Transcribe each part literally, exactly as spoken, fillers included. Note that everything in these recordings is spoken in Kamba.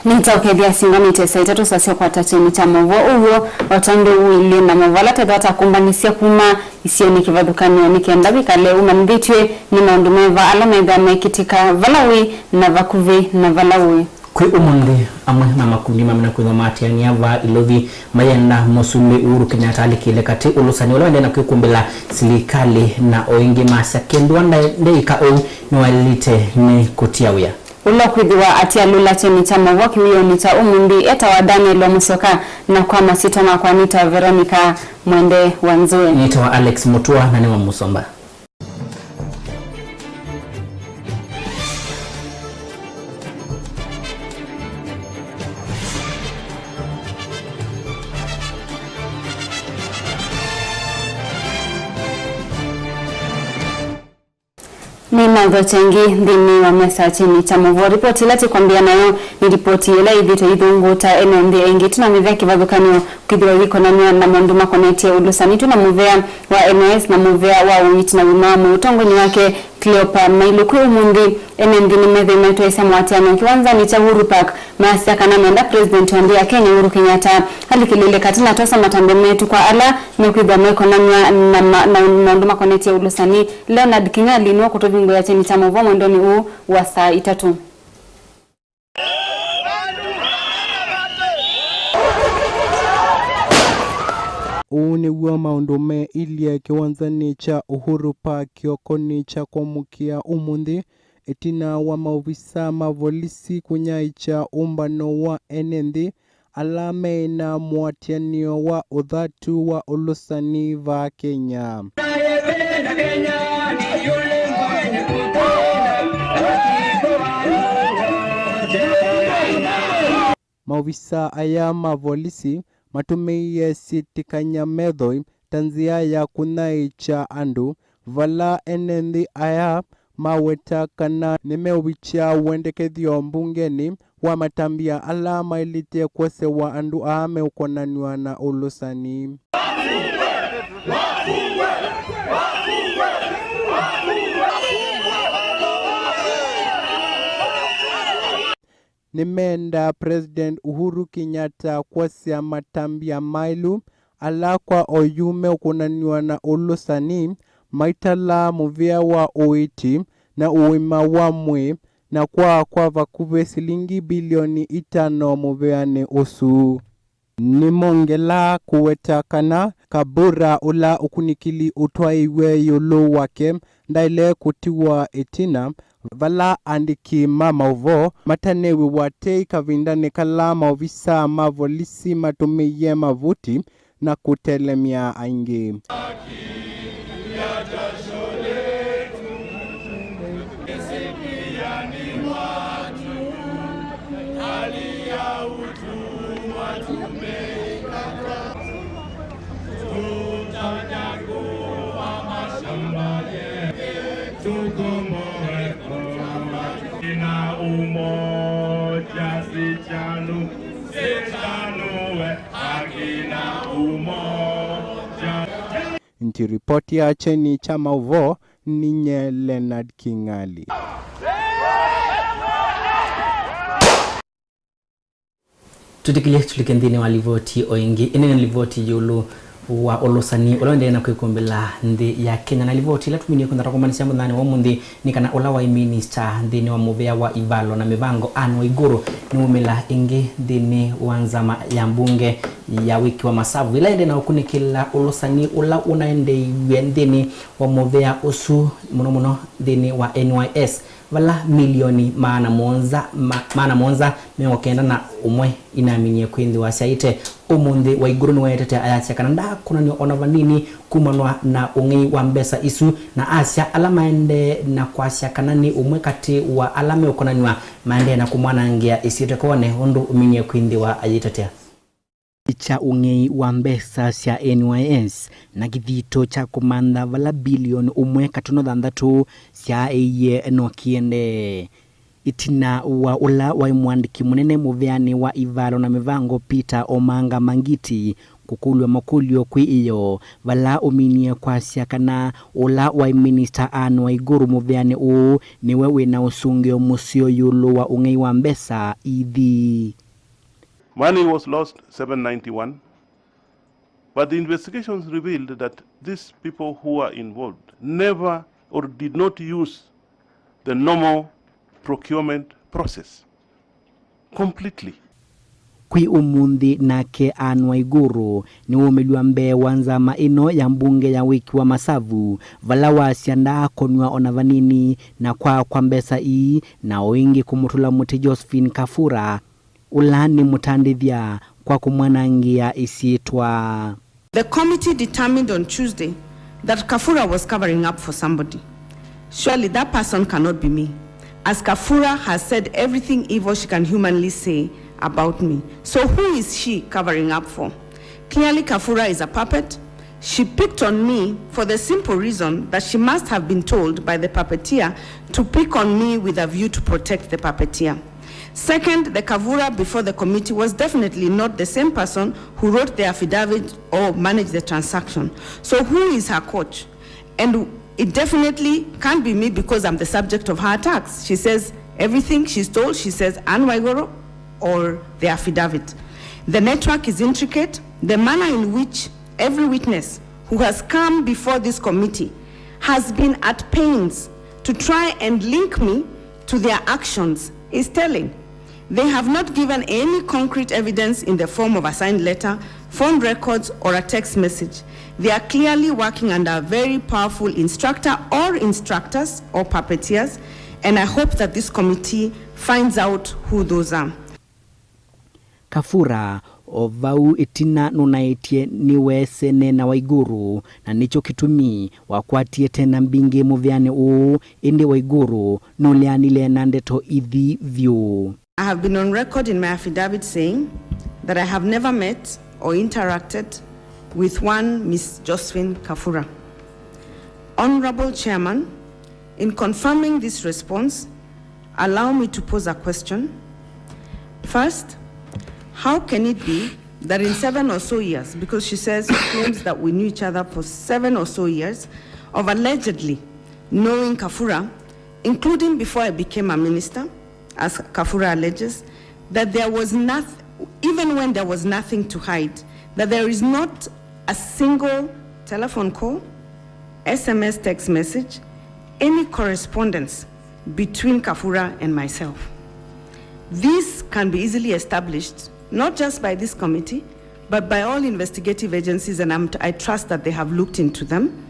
Nĩtaũkethya singanĩte saa itatũ saa sya kwata kyeni kya maũvoo ũw'o, o tondũ ũilyĩ na maũvoo ala tethĩwa takũmbanĩsya kuma isionĩ kĩvathũkany'o, nĩ kenda wĩkale ũmanyĩthĩtw'e nĩ maũndũ meva ala methĩwa mekĩtĩka vala wĩ na vakuvĩ na vala ũĩ. Kwĩ ũmũnthĩ, amwe ma makundi mamina kwĩthwa maatĩanĩa vaa Ilovi mayenda Mũsumbĩ Uhuru Kenyatta alikĩle katĩ ũlũsani ũla waendee na kwĩkũmbĩla silikalĩ, na o ĩngĩ masya kĩndũ ndaĩ-, ndeĩka ũu nĩwaĩlĩte nĩ kũtia wĩa. Ũla ũkwĩthĩwa atialũla kyeni kya maũvoo kĩwĩonĩ kya ũmũnthĩ etawa Daniel wa Mũsyoka, na kwa masyĩtwa makwa nĩtawa Veronica Mwende wa Nzũe. Nĩtawa Alex Mũtua na nĩ wa Mũsomba. Nĩnaũthokya ĩngĩ nthĩnĩ wa mesa kyeni kya maũvoo. Ripoti ĩla tĩkwambĩĩa nayo nĩ ripoti ĩla yĩthĩĩtwe ĩithũngũta ene nthĩ aingĩ tũna mĩvea kĩvathũkany'o kwĩthĩwa yĩkonanw'a na maũndũ makonetye ũlũsani twĩ na mũvea wa N Y S na mũvea wa ũiiti na ũima wa mwĩĩ ũtongoinĩ wake Cleopa Mailu. Kwĩ ũmũnthĩ, ene nthĩ nĩmethĩwe maitwaĩsya mũatĩanĩo kĩwanzanĩ kya Uhuru Park, mayasya kana menda President wa nthĩ ya Kenya Uhuru Kenyatta alikĩlĩle katĩ na atosa matambya metũ kwa ala mekwĩthwa maikonanw'a na ma-, na maũndũ makonetye ũlũsani. Leonard King'ali nĩwe ũkũtũvingũĩa kyeni kya maũvoo mwendonĩ ũũ wa saa itatũ. Ũũ nĩw'o maũndũ meilye kĩwanzanĩ kya Uhuru Park kĩokonĩ kya kwamũkĩa ũmũnthĩ, ĩtina wa maovisa ma volisi kũnyaĩĩkya ũmbano wa ene nthĩ ala meĩ na mũatĩanĩo wa ũthatu wa ũlũsani vaa Kenya. Maovisa aya ma volisi matũmĩie syĩtĩkany'a methoi ta nzĩa ya kũnyaĩĩkya andũ, vala ene nthĩ aya maweta kana nĩmeũvikya wendekethyo mbungenĩ wa matambya ala maĩlĩte kwosewa andũ aa meũkonanw'a na ũlũsani. Nĩmenda President Uhuru Kenyatta kwosea matambya maĩlu ala kwa oyu meũkonanw'a na ũlũsani, maitala mũvea wa ũiiti na ũima wa mwĩĩ, na kwa, kwa vakuvĩ silingi bilioni itano mũveanĩ ũsu. Nĩmongelaa kũweta kana Kabura ũla ũkunĩkĩli ũtwaĩiw'e ĩũlũ wake ndaĩle kũtiwa ĩtina, vala aandĩki ma maũvoo matanew'ĩwa tei kavindanĩ kala maovisa ma volisi matũmĩie mavuti na kũtelemya aingĩ. Tukomboe. Akina umoja sitanu, sitanu we, akina umoja. Nti ripoti ya kyeni kya maũvoo, ninye Leonard King'ali. Twĩtĩkĩlye tũlike nthĩnĩ wa livoti o ĩngĩ. Ĩno nĩ livoti ĩũlũ wa ũlũsani ũla ũendee na kwĩkũmbĩla nthĩ ya Kenya. Na livoti ĩla tũminie kwenda tũkũmanyĩsya mũthenyanĩ wa ũmũnthĩ nĩ kana ũla waĩ minista nthĩnĩ wa mũvea wa ivalo na mĩvango, Anne Waiguru, nĩwumĩla ĩngĩ nthĩnĩ wa nzama ya mbunge ya wĩki wa masavu ĩla ĩendee na ũkunĩkĩla ũlũsani ũla ũnaendeiw'e nthĩnĩ wa mũvea ũsu, mũno mũno nthĩnĩ wa N Y S. Vala milioni maana mũonza, ma-, maana mũonza mĩongo kenda na ũmwe inaminie kwĩthĩwa syaĩte. Ũmũnthĩ Waiguru nĩweetete ayasya kana ndaakonanw'a o na vanini kumanwa na ũng'ei wa mbesa isu, na asya ala maendee na kwasya kana nĩ ũmwe katĩ wa ala meũkonanw'a maendee na kũmwanangĩa ĩsyĩtwa ĩkoone ũndũ ũminie kwĩthĩwa ayĩtetea. Kya ũng'ei wa mbesa sya N Y S na kĩthito kya kũmantha vala bilioni ũmwe katono thanthatũ syaaĩie no kĩendee. Ĩtina wa ũla waĩ mũandĩki mũnene mũveanĩ wa ivalo na mĩvango Peter Omanga Mangiti kũkũlw'a makũlyo kwĩ ĩyoo, vala ũminie kwasya kana ũla waĩ minista Anne Waiguru mũveanĩ ũũ nĩwe wĩ na ũsũngĩo mũseo ĩũlũ wa ũng'ei wa mbesa ithi. Money was lost, seven ninety-one, but the investigations revealed that these people who were involved never or did not use the normal procurement process completely. Kwĩ ũmũnthĩ nake Anne Waiguru nĩwaumĩlw'a mbee wa nzama ĩno ya mbunge ya wĩki wa masavu, vala wasya ndaakonw'a ona vanini na kwaakwa mbesa ii, na o ĩngĩ kũmũtũla mũtĩ Josephine Kafura, ũla nĩ mũtandĩthya kwa kũmwanangĩa ĩsyĩtwa. The committee determined on Tuesday that Kafura was covering up for somebody. Surely that person cannot be me, as Kafura has said everything evil she can humanly say about me. So who is she covering up for? Clearly, Kafura is a puppet. She picked on me for the simple reason that she must have been told by the puppeteer to pick on me with a view to protect the puppeteer. Second, the Kafura before the committee was definitely not the same person who wrote the affidavit or managed the transaction. So who is her coach? And it definitely can't be me because I'm the subject of her attacks. She says everything she's told, she says Anne Waiguru or the affidavit. The network is intricate. The manner in which every witness who has come before this committee has been at pains to try and link me to their actions is telling. They have not given any concrete evidence in the form of a signed letter, phone records, or a text message. They are clearly working under a very powerful instructor or instructors or puppeteers, and I hope that this committee finds out who those are. Kafura, o vau ĩtina nũnaĩtye nĩweesene na Waiguru, na nĩkyo kĩtumi wakwatie tena mbingĩ mũveanĩ ũũ, ĩndĩ Waiguru nũleanile na ndeto ithi vyũ. I have been on record in my affidavit saying that I have never met or interacted with one Miss Josephine Kafura. Honorable Chairman, in confirming this response, allow me to pose a question. First, how can it be that in seven or so years, because she says, she claims that we knew each other for seven or so years, of allegedly knowing Kafura, including before I became a minister, as Kafura alleges, that there was nothing, even when there was nothing to hide, that there is not a single telephone call, S M S text message, any correspondence between Kafura and myself. This can be easily established, not just by this committee, but by all investigative agencies, and I'm, I trust that they have looked into them,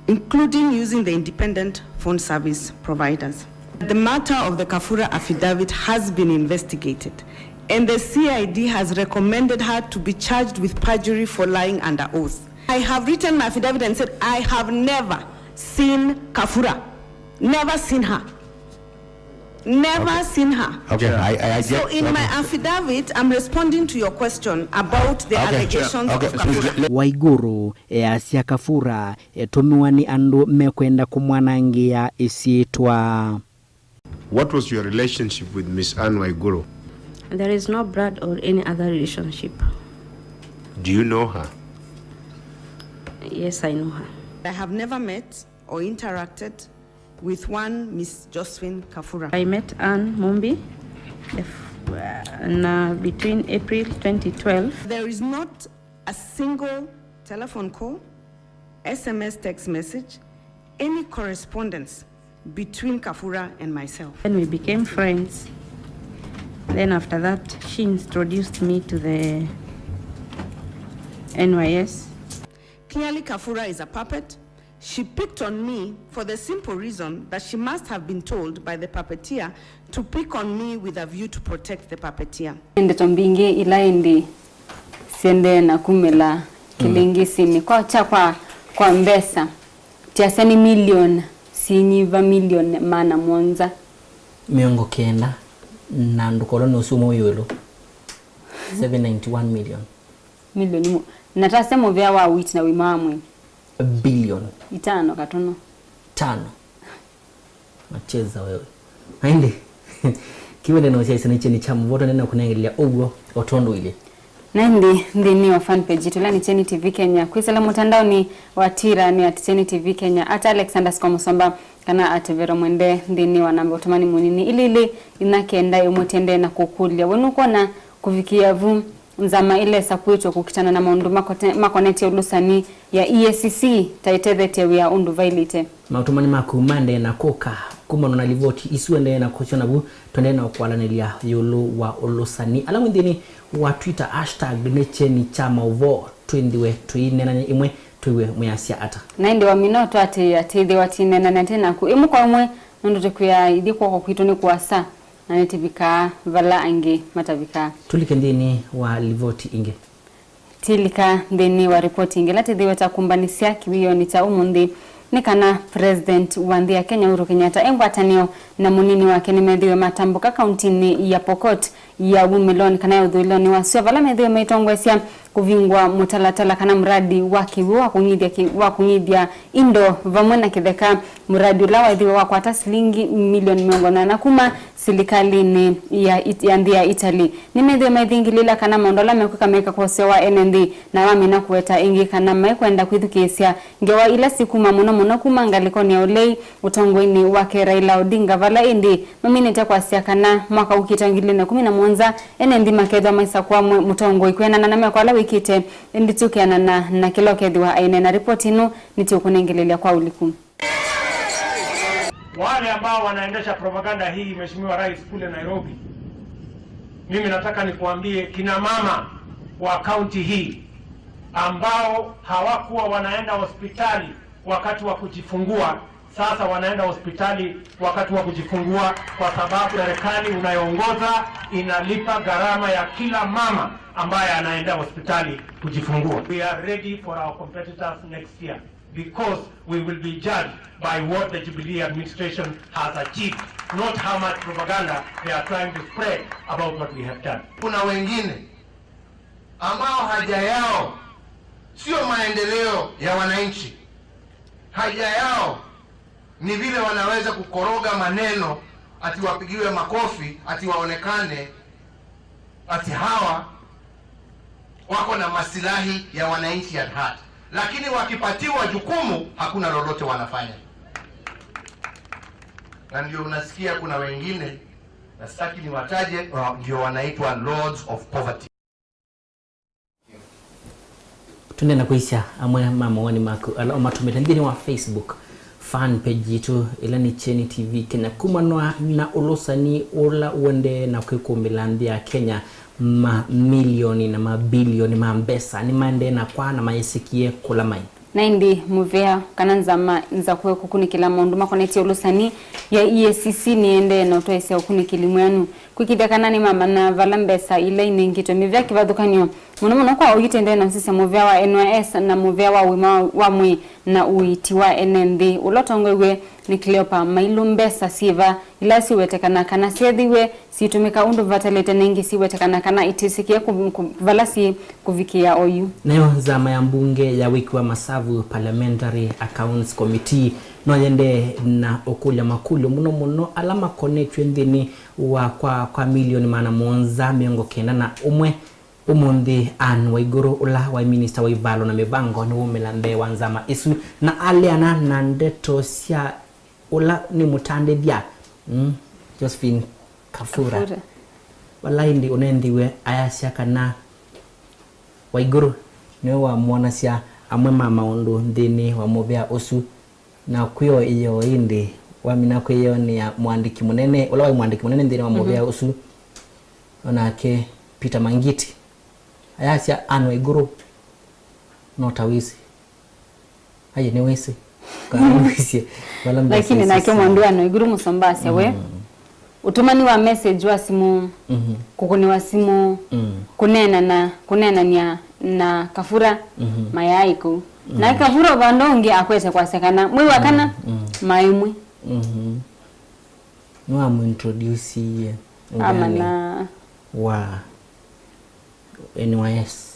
including using the independent phone service providers. The matter of the Kafura affidavit has been investigated, and the C I D has recommended her to be charged with perjury for lying under oath. I have written my affidavit and said I have never seen Kafura. Never seen her. Never seen her. Okay, I, I, I So get, in my okay. affidavit, I'm responding to your question about the Okay. allegations Okay, of Kafura. Waiguru easya Kafura etũmĩwa nĩ andũ mekwenda kũmwanangĩa ĩsyĩtwa. What was your relationship with Miss Anne Waiguru? There is no blood or any other relationship. Do you know her? Yes, I know her. I have never met or interacted with one Miss Josephine Kafura. I met Anne Mumbi the f- uh, na between April twenty twelve. There is not a single telephone call, S M S text message, any correspondence between Kafura and myself. Then we became friends. Then after that, she introduced me to the N Y S. Clearly, Kafura is a puppet. She picked on me for the simple reason that she must have been told by the puppeteer to pick on me with a view to protect the puppeteer. Ndeto mbingĩ ila ĩndĩ siendee na kumĩla kĩlĩngĩsinĩ kwa kya kwa, kwa mbesa. Tiasya nĩ milioni sinyiva milioni maana mũonza. Mĩongo kenda na ndũkolo nĩ ũsu ũmwe wĩ ĩũlũ. Seven ninety-one million. Milioni mũ- na tasya mũvea wa witi na ũima wa mwĩĩ. Billion. Itano katono. Tano. Nacheza wewe. Na ĩndĩ kĩwende na ũsyaisya nĩ kyeni kya mũvoto nena kũnengelea ũw'o o tondũ ilĩ. Na ĩndĩ nthĩnĩ wa fan page yitũ, ĩla nĩ Kyeni T V Kenya, kwĩsĩla mũtandaonĩ wa Twitter nĩ at Kyeni T V Kenya, at Alex underscore Musomba, kana at Vero Mwende nthĩnĩ wa namba ũtũmani mũnini, ilĩ ilĩ inya kenda ĩmwe. Tũendee na kũkũlya, we nũkwona kũvikĩa vu nzama ĩla ĩsakuĩtwe kũkitana na maũndũ makote-, makonetye ũlũsani ya E A C C ta ĩtethetye wĩa ũndũ vaĩlĩte? Maũtũmani maku maendee na kũka kumana na livoti isu. Endee na kũsyo navu, tũendee na kwalanĩlya ĩũlũ wa ũlũsani. Ala mwĩ nthĩnĩ wa Twitter, hashtag nĩ Kyeni kya maũvoo, twĩthĩwe tũineenany'a ĩmwe, twĩw'e mwĩasya ata. Na ĩndĩ wamina ũtũatĩĩa, twĩthĩwa tũineenany'a twĩ naku ĩmwe kwa ĩmwe, nũndũ tũkwĩaa ithyĩ kw'oko kwitũ nĩ kũasa, na nĩtũvikaa vala angĩ matavikaa. Tũlike nthĩnĩ wa livoti ĩngĩ. Tũilika nthĩnĩ wa ripoti ĩngĩ ĩla tũthĩĩwe ta kũmbanĩsya kĩwĩonĩ kya ũmũnthĩ nĩ kana President wa nthĩ ya Kenya Uhuru Kenyatta e ngwatanĩo na mũnini wake nĩmethĩwe matambũka kauntinĩ ya Pokot ya wumĩlonĩ kana ya ũthũĩlonĩ wa sua, vala methĩwe maitongoesya kũvingũa mũtalatala kana mradi wa kĩw'ũ wa kũng'ithya kĩ-, wa kũng'ithya indo vamwe na kĩtheka, mradi ũla waĩthĩwe wakwata silingi milioni mĩongo ĩnana kuma silikalĩnĩ ya It-, ya nthĩ ya Italy. Nĩmethĩwe maithingĩlĩĩla kana maũndũ ala mekwĩka mekakosya wa ene nthĩ, na wamina kũweta ĩngĩ kana maikwenda kwĩthukĩĩsya ngewa ila sikuma mũno mũno kuma ngalĩkonĩ ya ũlei ũtongoinĩ wake Raila Odinga, vala ĩndĩ maminĩte kwasya kana mwaka ũkĩte wa ngili ilĩ na ĩkũmi na mũonza, ene nthĩ makethwa maisakũa mwe-, mũtongoi kwĩanana na meko ala wĩkĩte, ĩndĩ ti ũkĩanana na kĩla ũkethĩwa aineena. Ripoti ĩno nĩtũkũnengelelya kwa ũliku. Wale ambao wanaendesha propaganda hii, Mheshimiwa Rais, kule Nairobi, mimi nataka nikuambie, kina mama wa kaunti hii ambao hawakuwa wanaenda hospitali wakati wa kujifungua, sasa wanaenda hospitali wakati wa kujifungua, kwa sababu serikali unayoongoza inalipa gharama ya kila mama ambaye anaenda hospitali kujifungua. We are ready for our competitors next year, because we will be judged by what the Jubilee administration has achieved, not how much propaganda they are trying to spread about what we have done. Kuna wengine ambao haja yao sio maendeleo ya wananchi, haja yao ni vile wanaweza kukoroga maneno ati wapigiwe makofi, ati waonekane ati hawa wako na masilahi ya wananchi at heart, lakini wakipatiwa jukumu hakuna lolote wanafanya. Na ndio unasikia kuna wengine, na sitaki niwataje, wa-, ndio wanaitwa lords of poverty. Tũnena kwĩsya amwe ma mawoni maku ala ũmatũmĩte nthĩnĩ wa Facebook fan page yitũ, ĩla nĩ Kyeni T V Kenya. Kumanwa na ũlũsani ũla ũendee na kwĩkũmbĩla nthĩ ya Kenya, mamilioni na mabilioni ma mbesa nĩmaendee na kwaa na mayĩsĩkĩe kũla maĩ. Na ĩndĩ mũvea kana nzama nzakũe kũkunĩkĩla maũndũ makonetye ũlũsani ya E A C C nĩyĩendee na ũtwaĩsya ũkunĩkĩli mweanu. Kwĩkĩthya kana nĩmamanya vala mbesa ila inengĩtwe mĩvea kĩvathũkany'o, mũno mũno kwa oyu tũendee na ũsisya mũvea wa N Y S na mũvea wa ũima wa, wa mwĩĩ na ũiiti wa ene nthĩ, ũla ũtongoew'e nĩ Cleopa Mailu. Mbesa syĩva ila siwetekana kana syethĩiwe syĩtũmĩka ũndũ vataĩlĩte, na ingĩ siwetekana kana itĩsĩkĩe kũ-, kũ-, vala syĩ kũvikĩĩa oyu? Nayo nzama ya mbunge ya wĩki wa masavu, Parliamentary Accounts Committee, no yendee na ũkũlya makũlyo mũno mũno ala makonetw'e nthĩnĩ wa kwa, kwa milioni maana mũonza mĩongo kenda na ũmwe. Ũmũnthĩ, Anne Waiguru, ũla waĩ minista wa ivalo na mĩvango, nĩwumĩla mbee wa nzama ĩsu na aleana na ndeto sya ũla nĩ mũtandĩthya, mm, Josephine Kafura. Kafura. Vala ĩndĩ ũnenthĩwe ayasya kana Waiguru nĩwe wamwonasya amwe ma maũndũ nthĩnĩ wa mũvea ũsu, na kwĩo ĩyoo ĩndĩ wamina kwĩyonea mũandĩki mũnene, ũla waĩ mũandĩki mũnene nthĩnĩ wa mũvea ũsu, o nake Peter Mangiti ayasya Anne Waiguru no ta wĩsĩ. Aye, nĩwĩsĩ. Kana nĩwĩsĩ vala mbesa isu syĩ. Lakini nake mwandu wa Waiguru Musomba asya we, mm, ũtũmani wa message wa simũ, mhm, kũkũnĩwa simũ, mm, kũneenana, kũneenany'a na Kafura, mhm, mayaaĩ kũu. Mm. Na Kafura ũvanda ũngĩ akwete kwasya kana mwei wa kana, mm, mm, maĩ mwe. Mhm. Nĩwamũintroduciie wĩanĩ wa N Y S,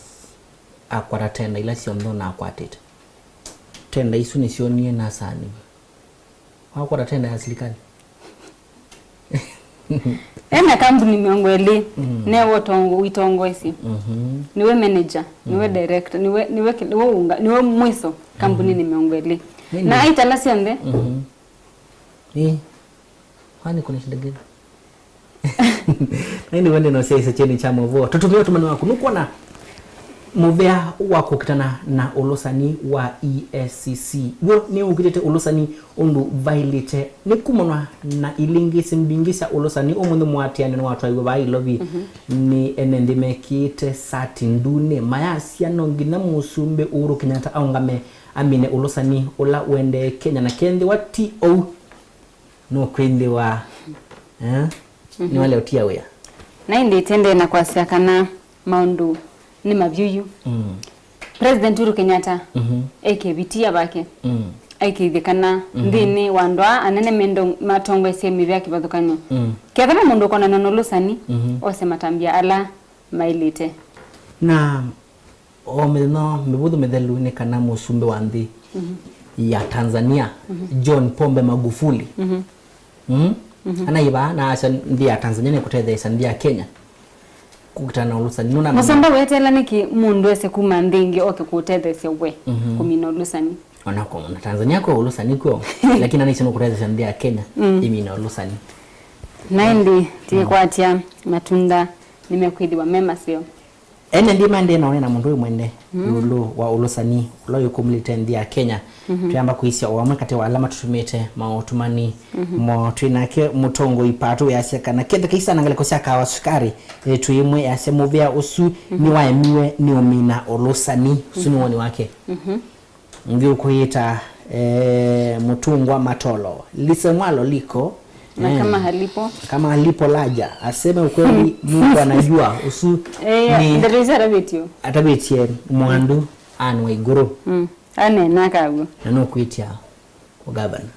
akwata tenda ila syonthe ũnakwatĩte. Tenda isu nĩsyonie nasaniwe. Wakwata tenda ya silikalĩ? Ena kambuni mĩongo ĩlĩ, mm, newe ũtongo-, ũitongoesye. Mhm. Nĩwe manager, nĩwe, mm, director, nĩwe, nĩwe kĩ-, nĩwe unga, nĩwe mwiso kambuninĩ, mhm, mĩongo ĩlĩ. Nĩndĩ. Na aitala syonthe. Mhm. Ĩ. Kwani kuna shida gani? Na ĩndĩ wende no syaisya kyeni kya maũvoo. Tũtũmĩe ũtũmani waku. Nũkwona mũvea wa kũkitana na ũlũsani wa E A C C w'o nĩũkitĩte ũlũsani ũndũ vaĩlĩte nĩ kumanwa na ilingĩsĩ mbingĩ sya ũlũsani ũmũnthĩ mũatĩanĩo nĩwatwaiwe vaa Ilovi, mhm, nĩ ene nthĩ mekĩĩte sati ndune mayasya no nginya Mũsumbĩ Uhuru Kenyatta aũngame amine ũlũsani ũla ũendee Kenya, na kethĩwa ti ũu, nũkwĩthĩwa, eh, mhm, nĩwalea ũtia wĩa. Na ĩndĩ tendee na kwasya kana maũndũ nĩ mavyũ yu. Mm. President Uhuru Kenyatta, mhm, eke vitia vake. Mm. Aikĩithye kana, mhm, nthĩnĩ wa andũ aa anene mendo matongoesye mĩvĩa kĩvathũkany'o. Mm. Kethĩwa mũndũ ũkonanwa na ũlũsani, mhm, ose matambya ala maĩlĩte. Na o mĩthenya mĩvũthũ mĩthelu nĩ kana mũsumbĩ wa nthĩ, mhm, ya Tanzania, mhm, John Pombe Magufuli, mhm, mm, mhm, anaĩ vaa na asya nthĩ ya Tanzania nĩkũtetheesya nthĩ ya Kenya kũkitana na ũlũsani. Nũna mũsomba weteela nĩkĩ mũndũ ese kuma nthĩ ĩngĩ oke kũũtetheesya we, mhm, kũmina ũlũsani? Ona kwa na Tanzania kwa ũlũsani kw'o, lakini anaisya nũkũtetheesya nthĩ ya Kenya, mm, ĩmina ũlũsani. Na ĩndĩ, mm, tĩkwatya matunda nĩmekwĩthĩwa me maseo. Ene nthĩ maendee na ũneena mũndũ wĩ mwene, mm, ĩũlũ wa ũlũsani ũla wĩkumĩlĩte nthĩ ya Kenya. Mhm. Twĩamba kũisya o amwe katĩ wa ala matũtũmĩte maũtũmani, mhm, mo twĩ nake mũtongoi Pato wĩasya kana ketheka isana ngalĩko sya kawa sukari, e, twĩ ĩmwe yasya mũvĩa ũsu, mhm, nĩwaemiwe nĩ ũmina ũlũsani. Ũsu nĩ woni wake. Mhm. Ũngĩ ũkwĩyĩta, eh, Mũtungwa Matolo, Lise Mwalo Liko, na, eh, kama halipo. Kama halipo laja, aseme ukweli, Mungu anajua. Ũsu, eh, nĩ ndeto isu atavĩtio. Atavĩtie Mwandu Anne Waiguru. Mm. Aneena kaw'o. Na nũkwĩtya ũgavana.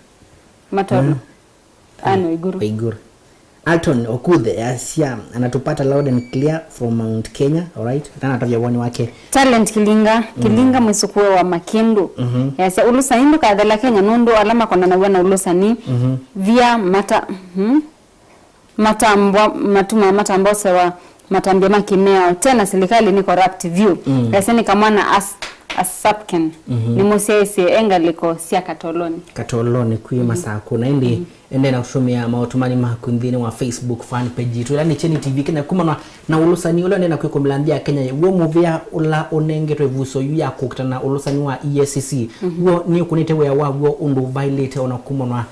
Matolo. Mm. Anne Waiguru. Waiguru. Alton Okuthe yasya, anatupata loud and clear from Mount Kenya, alright? Atanatavya woni wake. Talent Kilinga, mm, Kilinga mwĩsũkũe wa Makindu. Mhm. Yasya, ũlũsani ndũkathela Kenya nũndũ ala makonanaw'a na ũlũsani, mhm, via mata-, mhm. Matambwa, matuma matambosewa matambya ma kĩmĩao. Tena silikalĩ nĩ corrupt vyũ. Mm. Ese nĩ kamwana as, asapken. Mhm. Nĩmũsyaĩsye e ngalĩko sya Katoloni. Katoloni kwĩ, mhm, Masakũ. Na ĩndĩ, mhm, ende na kũtũmĩa maũtũmani maku nthĩnĩ wa Facebook fan page yitũ, ĩla nĩ Kyeni T V Kenya, kumanwa na ũlũsani ũla ũnena kwĩkũmĩla nthĩ ya Kenya. W'o mũvĩa ũla ũnengetwe ĩvuso yu ya kũkitana na ũlũsani wa E A C C, mhm, w'o nĩũkũnĩte wĩa waw'o ũndũ ũvaĩlĩte ona kumanwa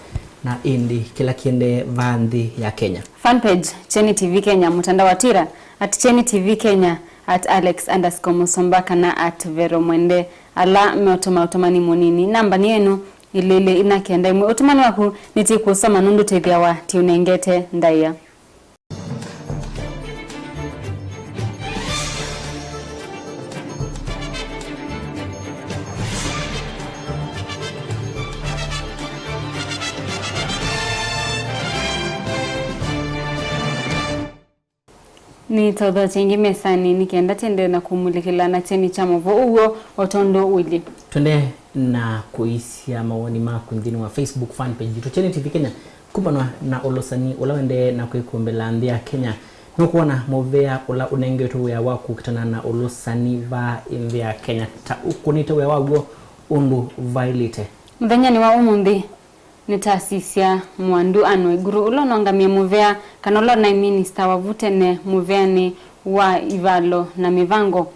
na ĩndĩ kĩla kĩendee vaa nthĩ ya Kenya. Fan page, Kyeni T V Kenya, mũtandao wa Twitter, at Kyeni T V Kenya, at Alex underscore Musomba, kana at Vero Mwende. Ala meũtũma ũtũmani mũnini, namba nĩ ĩno, ilĩ ilĩ ina kenda ĩmwe. Ũtũmani waku nĩtĩkũsoma nũndũ twĩthĩawa tĩũnengete ndaĩa. Nĩtaũthokya ĩngĩ mesanĩ nĩ kenda tĩendee na kũmulĩkĩla na kyeni kya maũvoo ũw'o o tondũ ũilyĩ. Twende na kũisya mawoni maku nthĩnĩ wa Facebook fan page yitũ, Kyeni T V Kenya, kumanwa na ũlũsani ũla ũendee na kwĩkũmbĩla nthĩ ya Kenya. Nũkwona mũvea ũla ũnengetwe wĩa wa kũkitana na ũlũsani vaa nthĩ ya Kenya ta ũkũnĩte wĩa waw'o ũndũ vaĩlĩte? Mũthenyanĩ wa ũmũnthĩ, nĩtasisya Mwandu Anne Waiguru, ũla ũnongamie mũvea, kana ũla ũnaĩ minista wa vu tene mũveanĩ wa ivalo na mĩvango,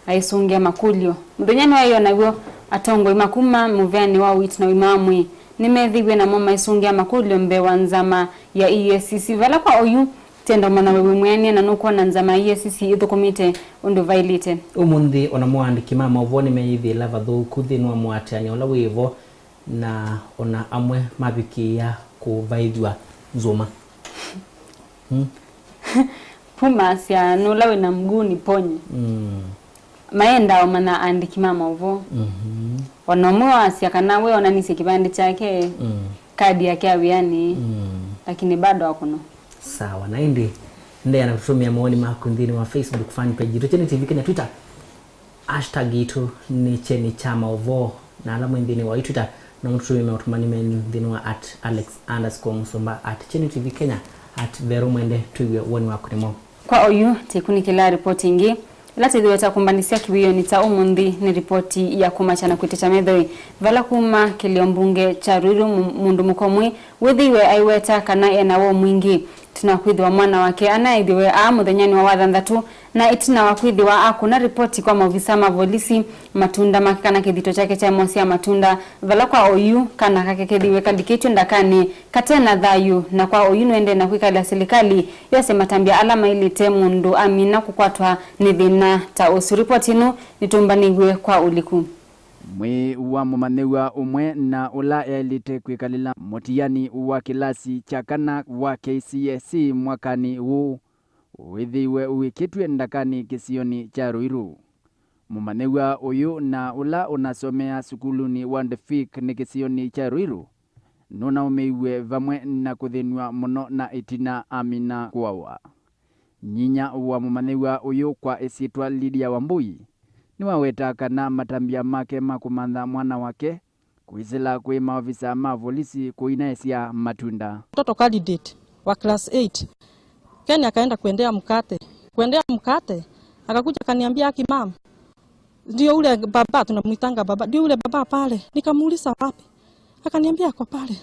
aisũngĩa makũlyo. Mũthenyanĩ wa ĩyo naw'o, atongoi ma kuma mũveanĩ wa ũiiti na ũima wa mwĩĩ nĩmethĩiwe namo maisũngĩa makũlyo mbee wa nzama ya E A C C. Vala kwa oyu, tenda ũmanya we wĩ mwĩanĩe na nũkwona nzama ya E A C C ĩthũkũmĩte ũndũ vaĩlĩte. Ũmũnthĩ, ona mo aandĩki ma maũvoo nĩmeyĩthĩĩla vathũku nthĩnĩ wa mũatĩanĩo ũla wĩ vo, na ona amwe mavikĩĩa kũvaĩthw'a nzũma. Hmm? Pumasya nũla wĩna mguu niponye. Mm. Maendaa ũmanya aandĩki ma maũvoo. Mhm. Ona ũmwe waasya kana we onanisye kĩvandĩ kyake, mm, kadi yake ya wĩanĩ, mm, lakini bado akũnwa. Sawa, na ĩndĩ endeea na kũtũmĩa mawoni maku nthĩnĩ wa Facebook fan page yitũ, Kyeni T V Kenya, Twitter, hashtag yitũ nĩ Kyeni kya Maũvoo, na ala mwĩ nthĩnĩ wa Twitter, no mũtũtũmĩe maũtũmani menyu nthĩnĩ wa at Alex underscore Musumba, at Kyeni T V Kenya, at Vero Mwende, twĩw'e woni waku nĩmo. Kwa oyu, tĩkunĩkĩla ripoti ĩngĩ, ĩla tĩthĩwe ta kũmbanĩsya kĩwĩonĩ kya ũmũnthĩ nĩ ripoti ya kũmakya na kwĩtĩkya methoi, vala kuma kĩlĩo mbunge kya Ruiru mu-, mũndũ mũkomwi wĩthĩiwe aiweta kana ena woo mwingĩ, ĩtina wa kwĩthĩwa mwana wake anaĩthĩwe aa mũthenyanĩ wa wathanthatũ, na ĩtina wa kwĩthĩwa akũna ripoti kwa maovisa ma volisi, matunda make kana kĩthito kyake kya mosea matunda, vala kwa oyu kana kake kethĩiwe kalikĩtw'e ndakanĩ kate na thayũ, na kwa oyu nũendee na kwĩkalya silikalĩ yose matambya ala maĩlĩte mũndũ amina kũkwatwa nĩ thĩna ta ũsu. Ripoti ĩno nĩtũmbanĩw'e kwa ũliku. Mwĩĩ wa mũmanyĩw'a ũmwe na ũla yaĩlĩte kwĩkalĩla mũtiani wa kĩlasi kya kana wa K C S E mwakanĩ ũũ wĩthĩiwe ũĩkĩtw'e ndakanĩ kĩsionĩ kya Ruiru. Mũmanyĩw'a ũyũ na ũla ũnasomea sukulunĩ wa Ndefik nĩ kĩsionĩ kya Ruiru nũnaũmĩiw'e vamwe na kũthĩnw'a mũno na ĩtina amina kũawa. Nyinya wa mũmanyĩw'a ũyũ kwa ĩsyĩtwa Lydia Wambui nĩwawetaa kana matambya make ma kũmantha mwana wake kwĩsĩla kwĩ maovisa ma volisi kũinaĩsya matunda. Mtoto candidate wa class eight. Ken akaenda kuendea mkate. Kuendea mkate, akakuja akaniambia, "Aki mam, ndio ule baba, tunamwitanga baba, ndio ule baba pale." Nikamuuliza, "Wapi?" Akaniambia, "Ako pale.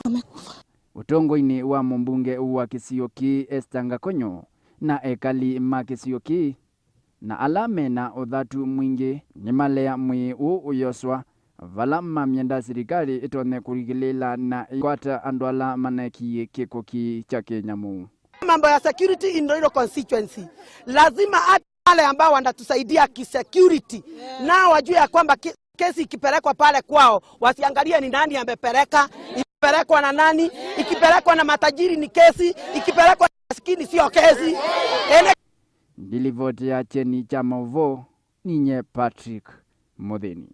Amekufa." Ũtongoinĩ wa mũmbunge wa kĩsio kĩĩ Esther Ngakonyo na ekali ma kĩsio kĩĩ, na ala mena ũthatu mwingĩ nĩmalea mwĩĩ ũũ ũyoswa vala mamyenda silikalĩ ĩtonye kũlikĩlĩĩla na ĩkwata andũ ala maneekie kĩko kĩĩ kya kĩnyamũ. Mambo ya security in Roiro constituency, lazima hata wale ambao wanatusaidia kisecurity, nao wajue ya kwamba ki-, kesi ikipelekwa pale kwao, wasiangalie ni nani amepeleka, ikipelekwa na nani, ikipelekwa na matajiri ni kesi, ikipelekwa na maskini sio kesi. Ene- Ndilivoti ya kyeni kya maũvoo, ninye Patrick Mũthĩni.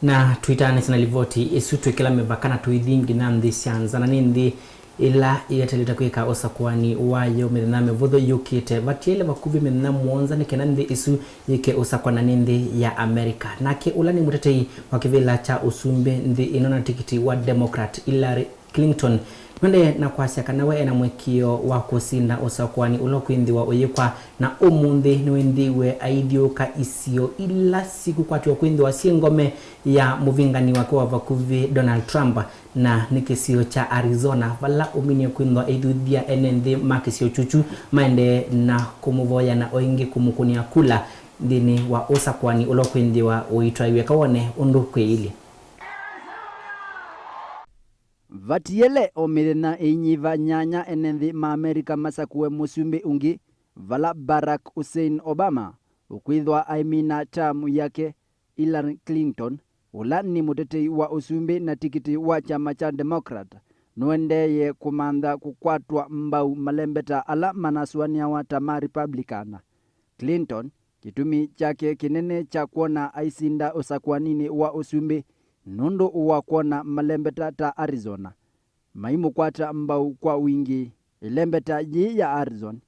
Na tũitaanĩsya na livoti ĩsu, twĩkĩla mĩvaka na tũithi nginya nthĩ sya nza, na nĩ nthĩ ĩla ĩeteelete kwĩka ũsakũani wayo mĩthenya mĩvũthũ yũkĩte. Vatiele vakuvĩ mĩthenya mũonza nĩ kenda nthĩ ĩsu yĩke ũsakũani, na nĩ nthĩ ya Amerika. Nake ũla nĩ mũtetei wa kĩvĩla kya ũsumbĩ nthĩ ĩno na tikiti wa Democrat, Hillary Clinton nũendee na kwasya kana we ena mũĩkĩĩo wa kũsinda ũsakũani ũla ũkwĩthĩwa ũyĩkwa, na ũmũnthĩ nĩwĩthĩiwe aithyũũka isio ila sikũkwatĩwa kwĩthĩwa syĩ ngome ya mũvingani wake wa vakuvĩ Donald Trump, na nĩ kĩsio kya Arizona, vala ũminie kwĩthĩwa aithuthya ene nthĩ ma kĩsio kyũkyu maendee na kũmũvoya na o ĩngĩ kũmũkũnĩa kula nthĩnĩ wa ũsakũani ũla ũkwĩthĩwa ũitwaĩw'e. Kawone ũndũ kwĩilyĩ. Vatiele o mĩthenya ĩinyiva nyanya ene nthĩ ma Amerika masakũe mũsumbĩ ũngĩ, vala Barack Hussein Obama ũkwĩthwa aimina term yake, Hillary Clinton, ũla nĩ mũtetei wa ũsumbĩ na tikiti wa kyama kya Democrat, nũendeeye kũmantha kũkwatwa mbau malembeta ala manasũanĩawa ta ma Republican. Clinton, kĩtumi kyake kĩnene kya kwona aisinda ũsakũaninĩ wa ũsumbĩ nũndũ wa kwona malembeta ta Arizona maimũkwata mbau kwa wingĩ. Ĩlembeta yĩĩ ya Arizona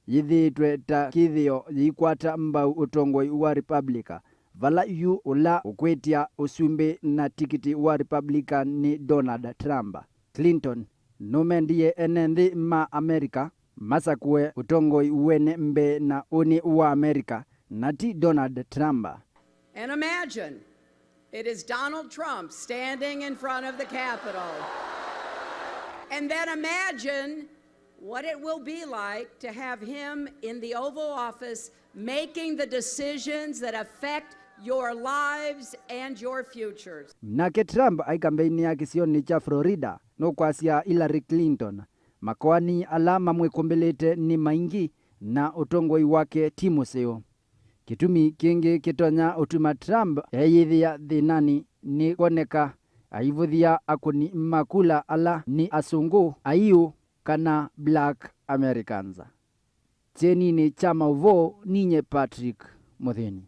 yĩthĩĩtwe ta kĩthĩo yĩikwata mbau ũtongoi wa Republican, vala yu ũla ũkwĩtya ũsumbĩ na tikiti wa Republican nĩ Donald Trump. Clinton nũmendie ene nthĩ ma Amerika masakũe ũtongoi wene mbee na ũnĩ wa Amerika, na ti Donald Trump. And imagine it is Donald Trump standing in front of the Capitol. And then imagine what it will be like to have him in the Oval Office making the decisions that affect your lives and your futures. Nake Trump aikambeini ya kĩsionĩ kya Florida nũkwasya Hillary Clinton makoani ala mamwĩkũmbĩlĩte nĩ maingĩ na ũtongoi wake ti mũseo. Kĩtumi kĩngĩ kĩtonya ũtuma Trump eyĩthĩa thĩnanĩ nĩ kwoneka aivũthya akũni ma kula ala nĩ asũngũ, aiũ, kana Black Americans. Kyeninĩ kya maũvoo, ninye Patrick Mũthĩni.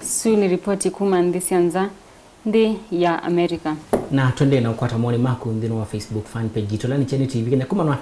Su nĩ ripoti kuma nthĩ sya nza, nthĩ ya Amerika. Na tũendee na ũkwata mawoni maku nthĩnĩ wa Facebook fan page yitũ, ĩla nĩ Kyeni T V Kenya. Kumanwa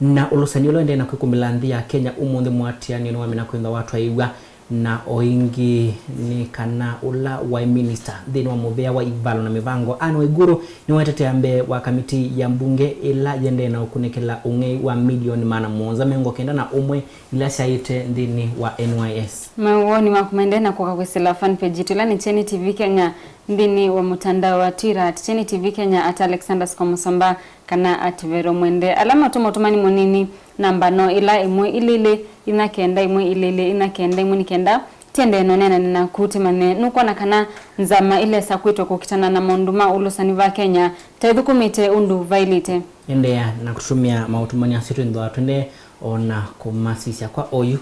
na ũlũsani ũla ũendee na kwĩkũmbĩla nthĩ ya Kenya ũmũnthĩ, mũatĩanĩo nĩwamina kwĩthwa watwaĩw'a Na o ĩngĩ nĩ kana ũla waĩ minista nthĩnĩ wa mũvĩa wa ivalo na mĩvango, Anne Waiguru, nĩwetetea mbee wa kamiti ya mbunge ĩla yĩendee na ũkunĩkĩla ũng'ei wa milioni maana mũonza mĩongo kenda na ũmwe ila syaĩte nthĩnĩ wa N Y S. Mawoni maku maendee na kũka kwĩsĩla fan page yitũ ĩla nĩ Kyeni T V Kenya nthĩnĩ wa mũtandao wa Twitter at Kyeni T V Kenya, at Alexander Scott Musomba, kana at Vero Mwende. Ala matũma ũtũmani mũnini, namba no ĩla ĩmwe ilĩ ilĩ inya kenda ĩmwe ilĩ ilĩ inya kenda ĩmwe nĩ kenda tiendee na ũneenane naku tũmanye nũkwona kana nzama ilesa kwĩtwa kũkitana na maũndũ ma ũlũsani va Kenya ta ithũkũmĩte ũndũ vaĩlĩte. Endeea na kũtũmĩa maũtũmani asu twĩthĩwa tũendee o na kũmasisya kwa oyu.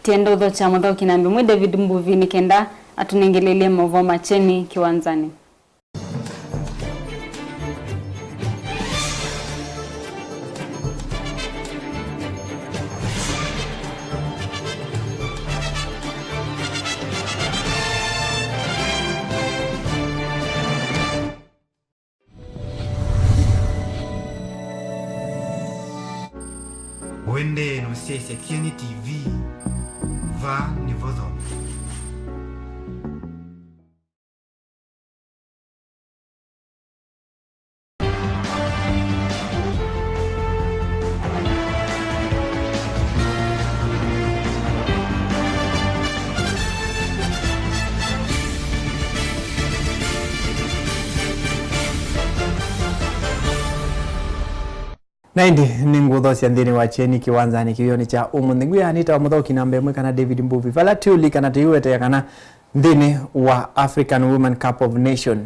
Tienda ũthokya mũthaũki namba ĩmwe David Mbuvi nĩ kenda atũnengelelye maũvoo ma Kyeni Kĩwanzanĩ. Ũendee na ũsyaĩĩsya Kyeni T V, vaa nĩvo thome. Na ĩndĩ nĩngũthokya nthĩnĩ wa Kyeni Kĩwanzanĩ kĩw'ũnĩ kya ũmũnthĩ. Ngwĩa nĩtawa mũthaũki namba ĩmwe kana David Mbuvi. Vala tũũlikana tũiwetea kana nthĩnĩ wa African Women Cup of Nation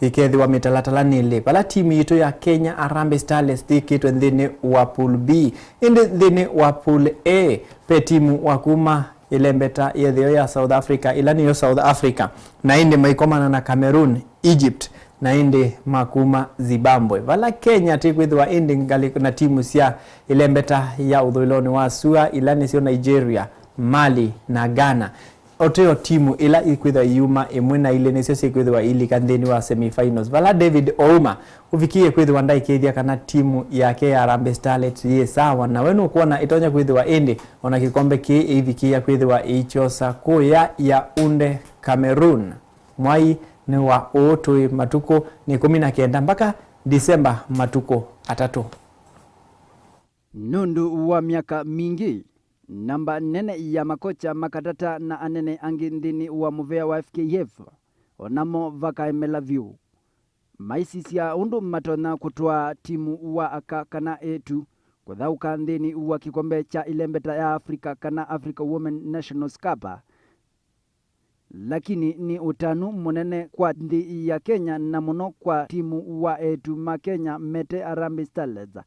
ĩkethĩwa mĩtalatala nĩ ĩlĩ, vala timu yitũ ya Kenya Harambee Starlets yĩkĩtwe nthĩnĩ wa Pool B. Ĩndĩ nthĩnĩ wa Pool A ve timu wa kuma ĩlembeta yĩtheo ya South Africa, ĩla nĩyo South Africa, na ĩndĩ maikomana na Cameroon, Egypt, na ĩndĩ ma kuma Zimbabwe. Vala Kenya tĩkwĩthĩwa ĩndĩ ngalĩ na timu sya ĩlembeta ya ũthũĩlonĩ wa sua, ila nĩsyo Nigeria, Mali, na Ghana. Oteo timu ila ikwĩthwa iuma ĩmwe na ilĩ nĩsyo syĩkwĩthĩwa iilika nthĩnĩ wa semifinals, vala David Ouma ũvikĩie kwĩthĩwa ndaikĩĩthya kana timu yake ya Harambee Starlets yĩ sawa, na we nũkwona ĩtonya kwĩthĩwa ĩndĩ ona kĩkombe kĩĩ ĩivikĩĩa kwĩthĩwa ĩikyosa kũya Yaounde, Cameroon. Mwai nĩ wa ũũ tũĩ matukũ nĩ ĩkũmi na kenda mbaka Disemba matukũ atatũ. Nũndũ wa myaka mingĩ, namba nene ya makocha makatata na anene angĩ nthĩnĩ wa mũvea wa F K F, o namo vakaemela vyũ. Maisisya ũndũ matonya kũtwaa timu wa aka kana eĩtu kũthaũka nthĩnĩ wa kĩkombe kya ĩlembeta ya Africa kana Africa Women Nations Cup, lakini nĩ ũtanu mũnene kwa nthĩ ya Kenya, na mũno kwa timu wa eĩtu ma Kenya mete Harambee Starlets,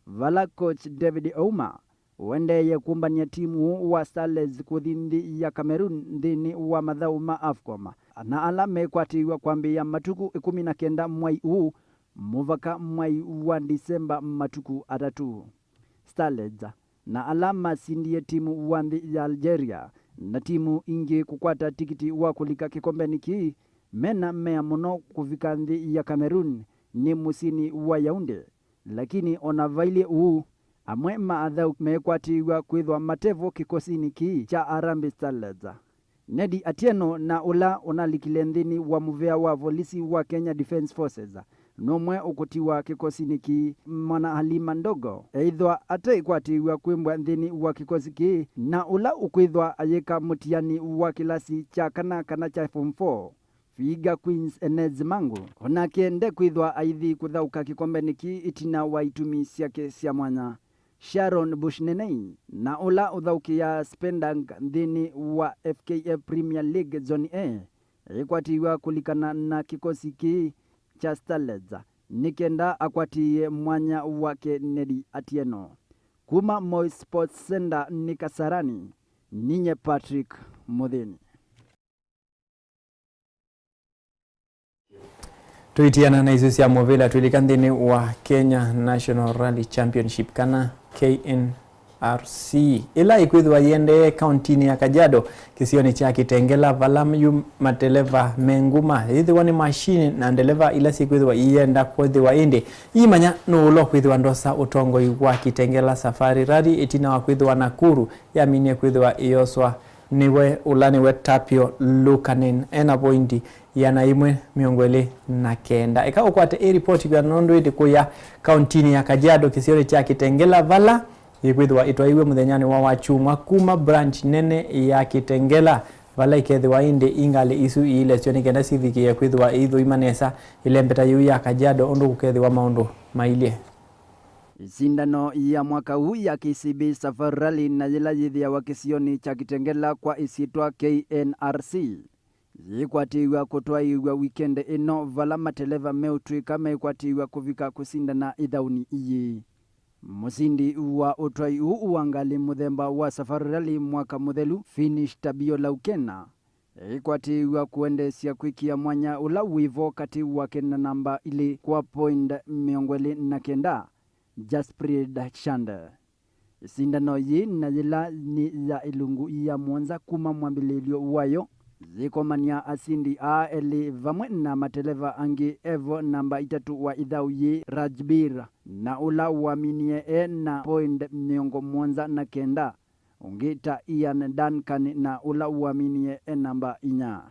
vala coach David Ouma ũendeeye kũmbany'a timu wa Starlets kũthi nthĩ ya Cameroon nthĩnĩ wa mathaũ ma AFCOM, na ala mekwatĩĩw'a kwambĩĩa matukũ ĩkũmi na kenda mwai ũũ mũvaka mwai wa Disemba matukũ atatũ. Starlets, na ala masindie timu wa nthĩ ya Algeria na timu ingĩ kũkwata tikiti wa kũlika kĩkombenĩ kĩĩ, mena mea mũno kũvika nthĩ ya Cameroon nĩ mũsyĩnĩ wa Yaounde. Lakini o na vailyĩ ũu, amwe ma athaũki mekwatĩĩw'a kwĩthwa mate vo kĩkosinĩ kĩĩ kya Harambee Starlets. Nedi Atieno, na ũla ũnalikile nthĩnĩ wa mũvea wa volisi wa Kenya Defence Forces, nũmwe ũkũtiwa kĩkosinĩ kĩĩ, mwana Halima Ndogo, eĩthwa atekwatĩĩw'a kwĩmbwa nthĩnĩ wa kĩkosi kĩĩ, na ũla ũkwĩthwa ayĩka mũtiani wa kĩlasi kya kana kana kya form four, Vihiga Queens Enezi Mangu, onake ndekwĩthwa aithi kũthaũka kĩkombenĩ kĩĩ ĩtina wa itumi syake sya mwanya. Sharon Bushnenei, na ũla ũthaũkĩaa Spendank nthĩnĩ wa F K F Premier League Zone A, ekwatĩĩw'a kũlikana na kĩkosi kĩĩ kya Starlets nĩ kenda akwatĩĩe mwanya wake Nedi Atieno. Kuma Moi Sports Centre nĩ Kasarani, ninye Patrick Mũthĩni. Tũitiana na isu sya mũvĩla, twĩlika nthĩnĩ wa Kenya National Rally Championship kana K N R C, ĩla ĩkwĩthĩwa yĩendee kauntinĩ ya Kajiado, kĩsionĩ kya Kitengela, vala yu mateleva me nguma, yĩthĩwa nĩ mashini na ndeleva ila syĩkwĩthĩwa iienda kwĩthĩwa ĩndĩ iimanya nũũ ũla ũkwĩthĩwa ndosa ũtongoi wa Kitengela Safari Rally, ĩtina wa kwĩthĩwa Nakuru yaminie kwĩthĩwa ĩyoswa Nĩwe ũla nĩwe Tapio Lukanen, ena poindi ĩana ĩmwe mĩongo ĩlĩ na kenda. Eka ũkwate ĩ ripoti kwĩana nũndũ ĩndĩ kũya kauntinĩ ya Kajiado kĩsionĩ kya Kitengela, vala yĩkwĩthĩwa ĩtwaiwe mũthenyanĩ wa Wakyumwa kuma branch nene ya Kitengela, vala ikethĩwa ĩndĩ ingalĩ isu iilesyo nĩ kenda sivikĩe kwĩthĩwa iithũima nesa ĩlembeta yĩu ya Kajiado ũndũ kũkethĩwa maũndũ mailyĩ. Ĩsindano ya mwaka ũũ ya K C B Safari Rally na yĩla yĩthĩawa kĩsionĩ kya Kitengela kwa ĩsyĩtwa K N R C yĩkwatĩĩw'a kũtwaĩĩw'a wikendi ĩno, vala mateleva meũtw'ĩka mekwatĩĩw'a kũvika kũsindana ĩthaũnĩ ii. Mũsindi wa ũtwai ũũ wa ngalĩ mũthemba wa Safari Rally mwaka mũthelu, Finish Tabio Laukena, ĩkwatĩĩw'a kũendeesya kwĩkĩa mwanya ũla wĩ vo katĩ wake na namba ilĩ kwa point mĩongo ĩlĩ na kenda, Jasprid Shande. Ĩsindano yĩĩ na yĩla nĩ ya ĩlungu ya mũonza kuma mwambĩlĩĩlyo wayo, yĩkomany'a asindi aa elĩ vamwe na mateleva angĩ, evo namba itatũ wa ĩthaũ yĩĩ Rajbir, na ũla waminie e na point mĩongo mũonza na kenda, ũngĩ ta Ian Duncan na ũla waminie e namba inya.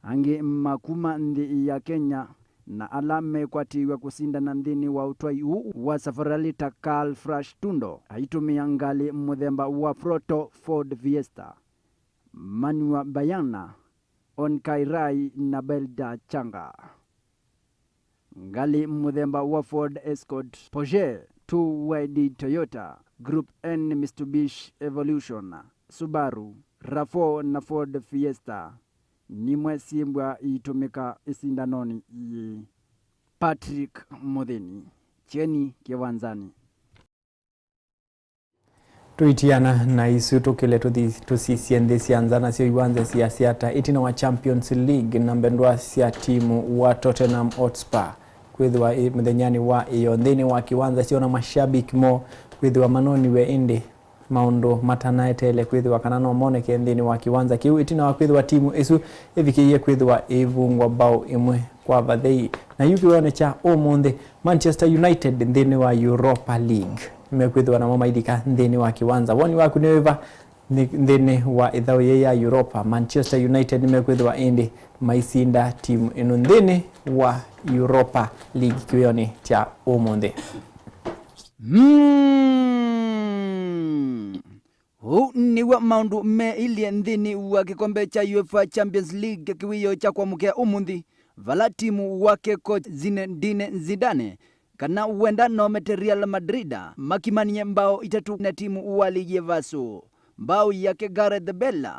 Angĩ ma kuma nthĩ ya Kenya na ala mekwatĩĩw'a kũsindana nthĩnĩ wa ũtwai ũũ wa Safari Rally ta Carl Frash Tundo aitũmĩa ngalĩ mũthemba wa Proto Ford Fiesta, Manua Bayana, Onkai Rai na Belda Changa. Ngalĩ mũthemba wa Ford Escort, Porsche, two Y D Toyota, Group N Mitsubishi Evolution, Subaru, RAV four na Ford Fiesta nimwe syĩmbwa iitũmĩka ĩsindanonĩ ii. Patrick Mũthĩni, Kyeni Kĩwanzanĩ. Tũitiana na isu, tũkĩle tũthi tũsisye nthĩ sya nza, nasyo iwanza sya Siata ĩtina wa Champions League na mbendwa sya timu wa Tottenham Hotspur kwĩthĩwa ĩ mũthenyanĩ wa ĩyo nthĩnĩ wa kĩwanza syona mashabiki moo kwĩthĩwa manoniwe, ĩndĩ maũndũ matanaeteele kwĩthĩwa kana no moneke nthĩnĩ wa kĩwanza kĩu, ĩtina wa kwĩthĩwa timu ĩsu ĩvikĩie kwĩthĩwa ĩivungwa mbao ĩmwe kwa vathei. Na yu kĩw'oonĩ kya ũmũnthĩ, Manchester United nthĩnĩ wa Europa League nĩmekwĩthĩwa namo mailika nthĩnĩ wa kĩwanza. Woni waku nĩ wĩva nthĩnĩ wa ĩthaũ yĩĩ ya Europa? Manchester United nĩmekwĩthĩwa ĩndĩ maisinda timu ĩno nthĩnĩ wa Europa League kĩw'oonĩ kya ũmũnthĩ? Mm. Ũu nĩw'o maũndũ meilye nthĩnĩ wa kĩkombe kya UEFA Champions League kĩwĩoo kya kwamũkĩa ũmũnthĩ, vala timu wake coach Zinedine Zidane, kana wenda nomete Real Madrid, makimanie mbao itatũ na timu wa ligi ya Vaso. Mbao yake Gareth Bale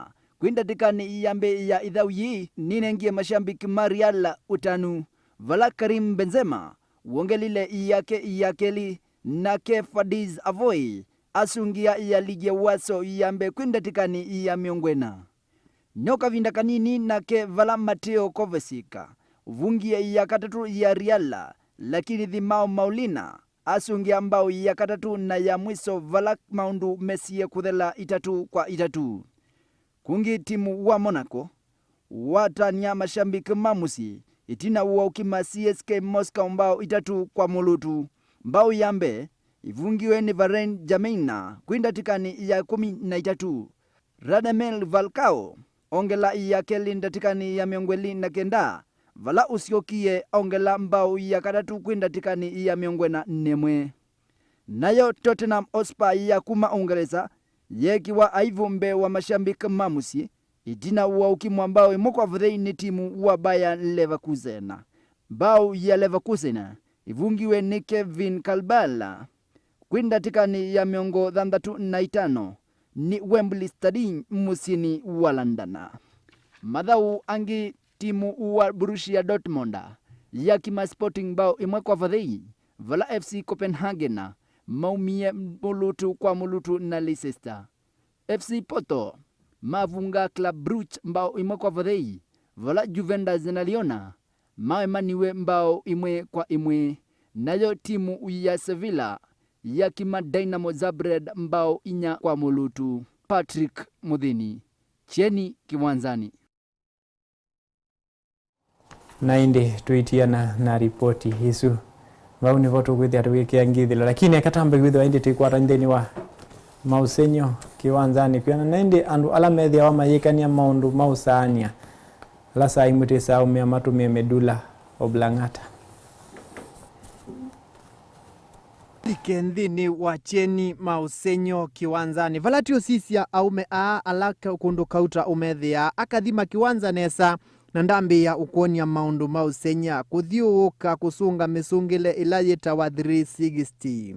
kwĩ ndatĩkanĩ ya mbee ya ĩthaũ yĩĩ nĩnengie mashambiki ma Real ũtanu, vala Karim Benzema wongelile yake ya kelĩ, nake Fadiz Avoe asũngĩa ya ligi ya Vaso ya mbee kwĩ ndatĩkanĩ ya mĩongo ĩna. No kavinda kanini nake vala Mateo Kovacic ũvungie ya katatũ ya Real, lakini Thimao Maulina asũngĩa mbao ya katatũ na ya mwiso vala maũndũ mesie kũthela itatũ kwa itatũ. Kũngĩ timu wa Monaco watany'a mashambiki ma mũsyĩ ĩtina wa ũkima C S K Moscow mbao itatũ kwa mũlũtu. Mbao ya mbee ivungiwe nĩ Varane Germain kwĩ ndatĩkanĩ ya ĩkũmi na itatũ. Radamel Falcao ongela ya kelĩ ndatĩkanĩ ya mĩongo ĩlĩ na kenda, vala ũsyokie ongela mbao ya katatũ kwĩ ndatĩkanĩ ya mĩongo ĩna na ĩmwe. Nayo Tottenham Hotspur ya kuma Ũngelesa yeekiwa aivu mbee wa mashambiki ma mũsyĩ ĩtina wa ũkimwa mbao ĩmwe kwa vathei nĩ timu wa Bayer Leverkusen. Mbao ya Leverkusen ivungiwe nĩ Kevin Kalbala kwĩ ndatĩkanĩ ya mĩongo thanthatũ na itano nĩ Wembley Stadium mũsyĩnĩ wa London. Mathaũ angĩ, timu wa Borussia Dortmund yakima Sporting mbao ĩmwe kwa vathei, vala F C Copenhagen maumie mũlũtu kwa mũlũtu na Leicester. F C Porto mavunga Club Brugge mbao ĩmwe kwa vathei, vala Juventus na Lyon maemaniwe mbao ĩmwe kwa ĩmwe, nayo timu ya Sevilla yakima Dynamo Zagreb mbao inya kwa mũlũtu. Patrick Mũthĩni, Kyeni Kĩwanzanĩ. Na ĩndĩ tũitiana na ripoti isu. Vau nĩvo tũkwĩthĩa tũgĩkĩa ngithĩlo, lakini eka tambe kwĩthĩwa ĩndĩ tũikwata nthĩnĩ wa maũsengy'o kĩwanzanĩ kwĩana na ĩndĩ andũ ala methĩawa mayĩkany'a maũndũ ma ũsaanĩa, ala saa imwe twĩsaa ũmea matũmĩe medulla oblongata. Like nthĩnĩ wa kyeni ma ũsengy'o kĩwanzanĩ, vala tũũsisya aũme aa ala ka-, kũndũ kauta ũmethĩaa, akathima kĩwanza nesa, na ndambĩĩa ũkwony'a maũndũ ma ũsengy'a, kũthyũũka, kũsũnga mĩsũngĩle ĩla yĩtawa three sixty.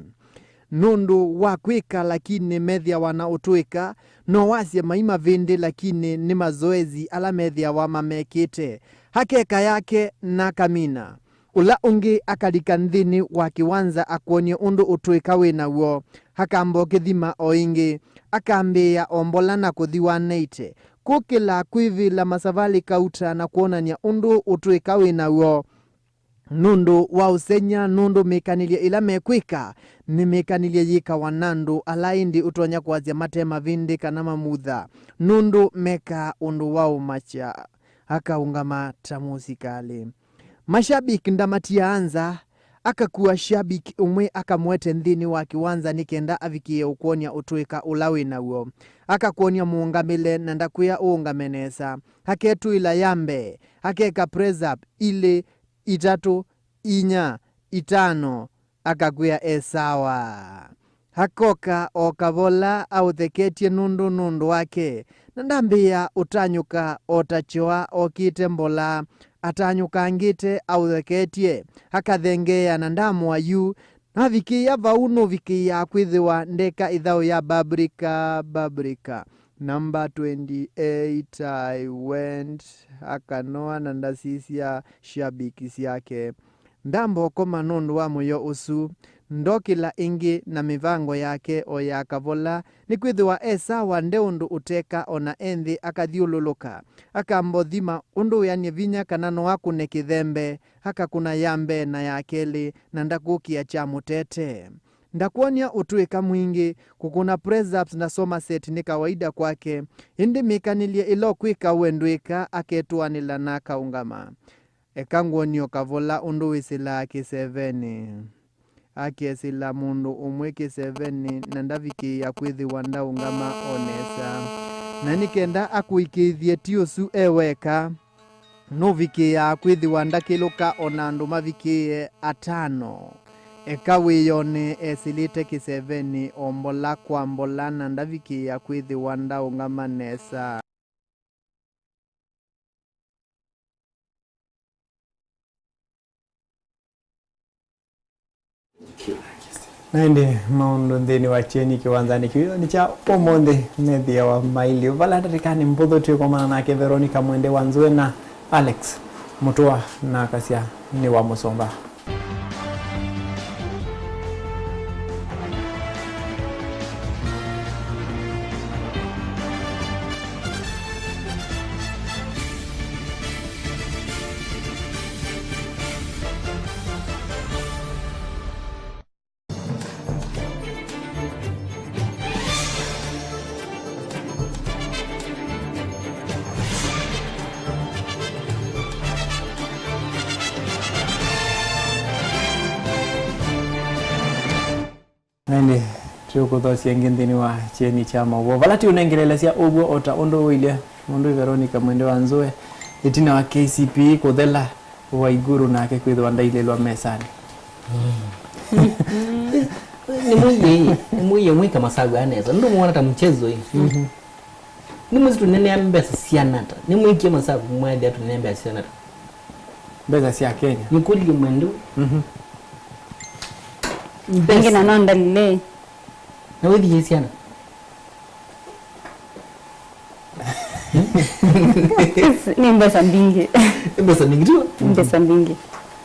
Nũndũ wa kwĩka, lakini methĩawa na ũtũĩka, no wasye mai mavĩndĩ, lakini nĩ mazoezi ala methĩawa mamekĩte. Akeka yake na akamina. Ũla ũngĩ akalika nthĩnĩ wa kĩwanza akwony'e ũndũ ũtũĩka wĩ naw'o. Akamba ũkĩthima o ĩngĩ. Akambĩĩa o mbola na kũthi one eighty. Kũkĩla kwĩvĩla masavalĩ kauta na kwonany'a ũndũ ũtũĩka wĩ naw'o. Nũndũ wa ũsengy'a, nũndũ mĩkanĩlye ĩla mekwĩka nĩ mĩkanĩlye yĩkawa na andũ ala ĩndĩ ũtonya kwasya mate mavĩndĩ kana mamutha, nũndũ mekaa ũndũ wa ũmakya. Akaũngama ta mũsikalĩ. Mashabiki ndamatiaa nza, akakua shabiki ũmwe akamũete nthĩnĩ wa kĩwanza nĩ kenda avikĩĩe ũkwony'a ũtũĩka ũla wĩ naw'o. Akakwony'a mũũngamĩle na ndakwĩa ũũngame nesa. Aketw'ĩla ya mbee, akeka press up ilĩ, itatũ, inya, itano, akakwĩa e sawa. Akoka o kavola aũtheketye nũndũ nũndũ wake, na ndambĩĩa ũtanyũka o ta kyoa okĩte mbola, atanyũkangĩte aũtheketye, akathengeea na ndamũa yu, navikĩĩa vau nũvikĩĩaa kwĩthĩwa ndeka ĩthaũ ya babrika, babrika. Number twenty-eight, I went, akanoa na ndasisya shabiki syake. Ndambokoma nũndũ wa mũyo ũsu. Ndokĩla ĩngĩ na mĩvango yake o ya kavola, nĩkwĩthĩwa e sawa nde ũndũ ũteka o na e nthĩ akathyũlũlũka. Akambothima ũndũ wĩanĩe vinya kana no akũne kĩthembe, akakũna ya mbee na ya kelĩ, na ndakũkĩa kyamũtete. Ndakwony'a ũtũĩka mwingĩ, kũkũna press-ups na somerset nĩ kawaida kwake, ĩndĩ mĩkanĩlye ĩla ũkwĩka we ndwĩka, aketũanĩla na akaũngama. Eka ngwony'e o kavola ũndũ wĩsĩlaa kĩsevenĩ. Akesĩla mũndũ ũmwe kĩsevenĩ na ndavikĩĩa kwĩthĩwa ndaũngama o nesa. Na nĩ kenda akũĩkĩĩthye ti ũsu e weka, nũvikĩĩaa kwĩthĩwa ndakĩlũka o na andũ mavikĩĩe atano. Eka wĩyone esĩlĩte kĩsevenĩ o mbola kwa mbola na ndavikĩĩa kwĩthĩwa ndaũngama nesa. Na ĩndĩ maũndũ nthĩnĩ wa kyeni kĩwanzanĩ kĩu nĩ kya ũmũnthĩ methĩawa mailye vala ndatĩkanĩ mbũthũ twĩkomana nake Veronica Mwende wa Nzũe na Alex Mũtũa na akasya nĩ wa mũsomba. Na ĩndĩ tũkũthosya ĩngĩ nthĩnĩ wa kyeni kya maũvoo, vala tũũnengelelesya ũw'o o ta ũndũ ũilye mũndũ Veronica Mwende wa Nzũe, ĩtina wa K C P E kũthela, Waiguru nake kwĩthĩwa ndailĩlwa mesanĩ. Nĩmwĩie, nĩmwĩie mwĩka masavu aa nesa. Ndũmwona ta mchezo ĩ. Nĩmwĩsĩ tũnenea mbesa siana ata? Nĩmwĩkie masavu mwaethĩa tũnenea mbesa siana ata? Mbesa sya Kenya. Nĩkũlye Mwende. Mhm. Mbesa. Ĩngĩ na no ndalile. Na wĩthie siana. Nĩ mbesa mbingĩ. Nĩ mbesa mbingĩ, tio? Nĩ mbesa mbingĩ.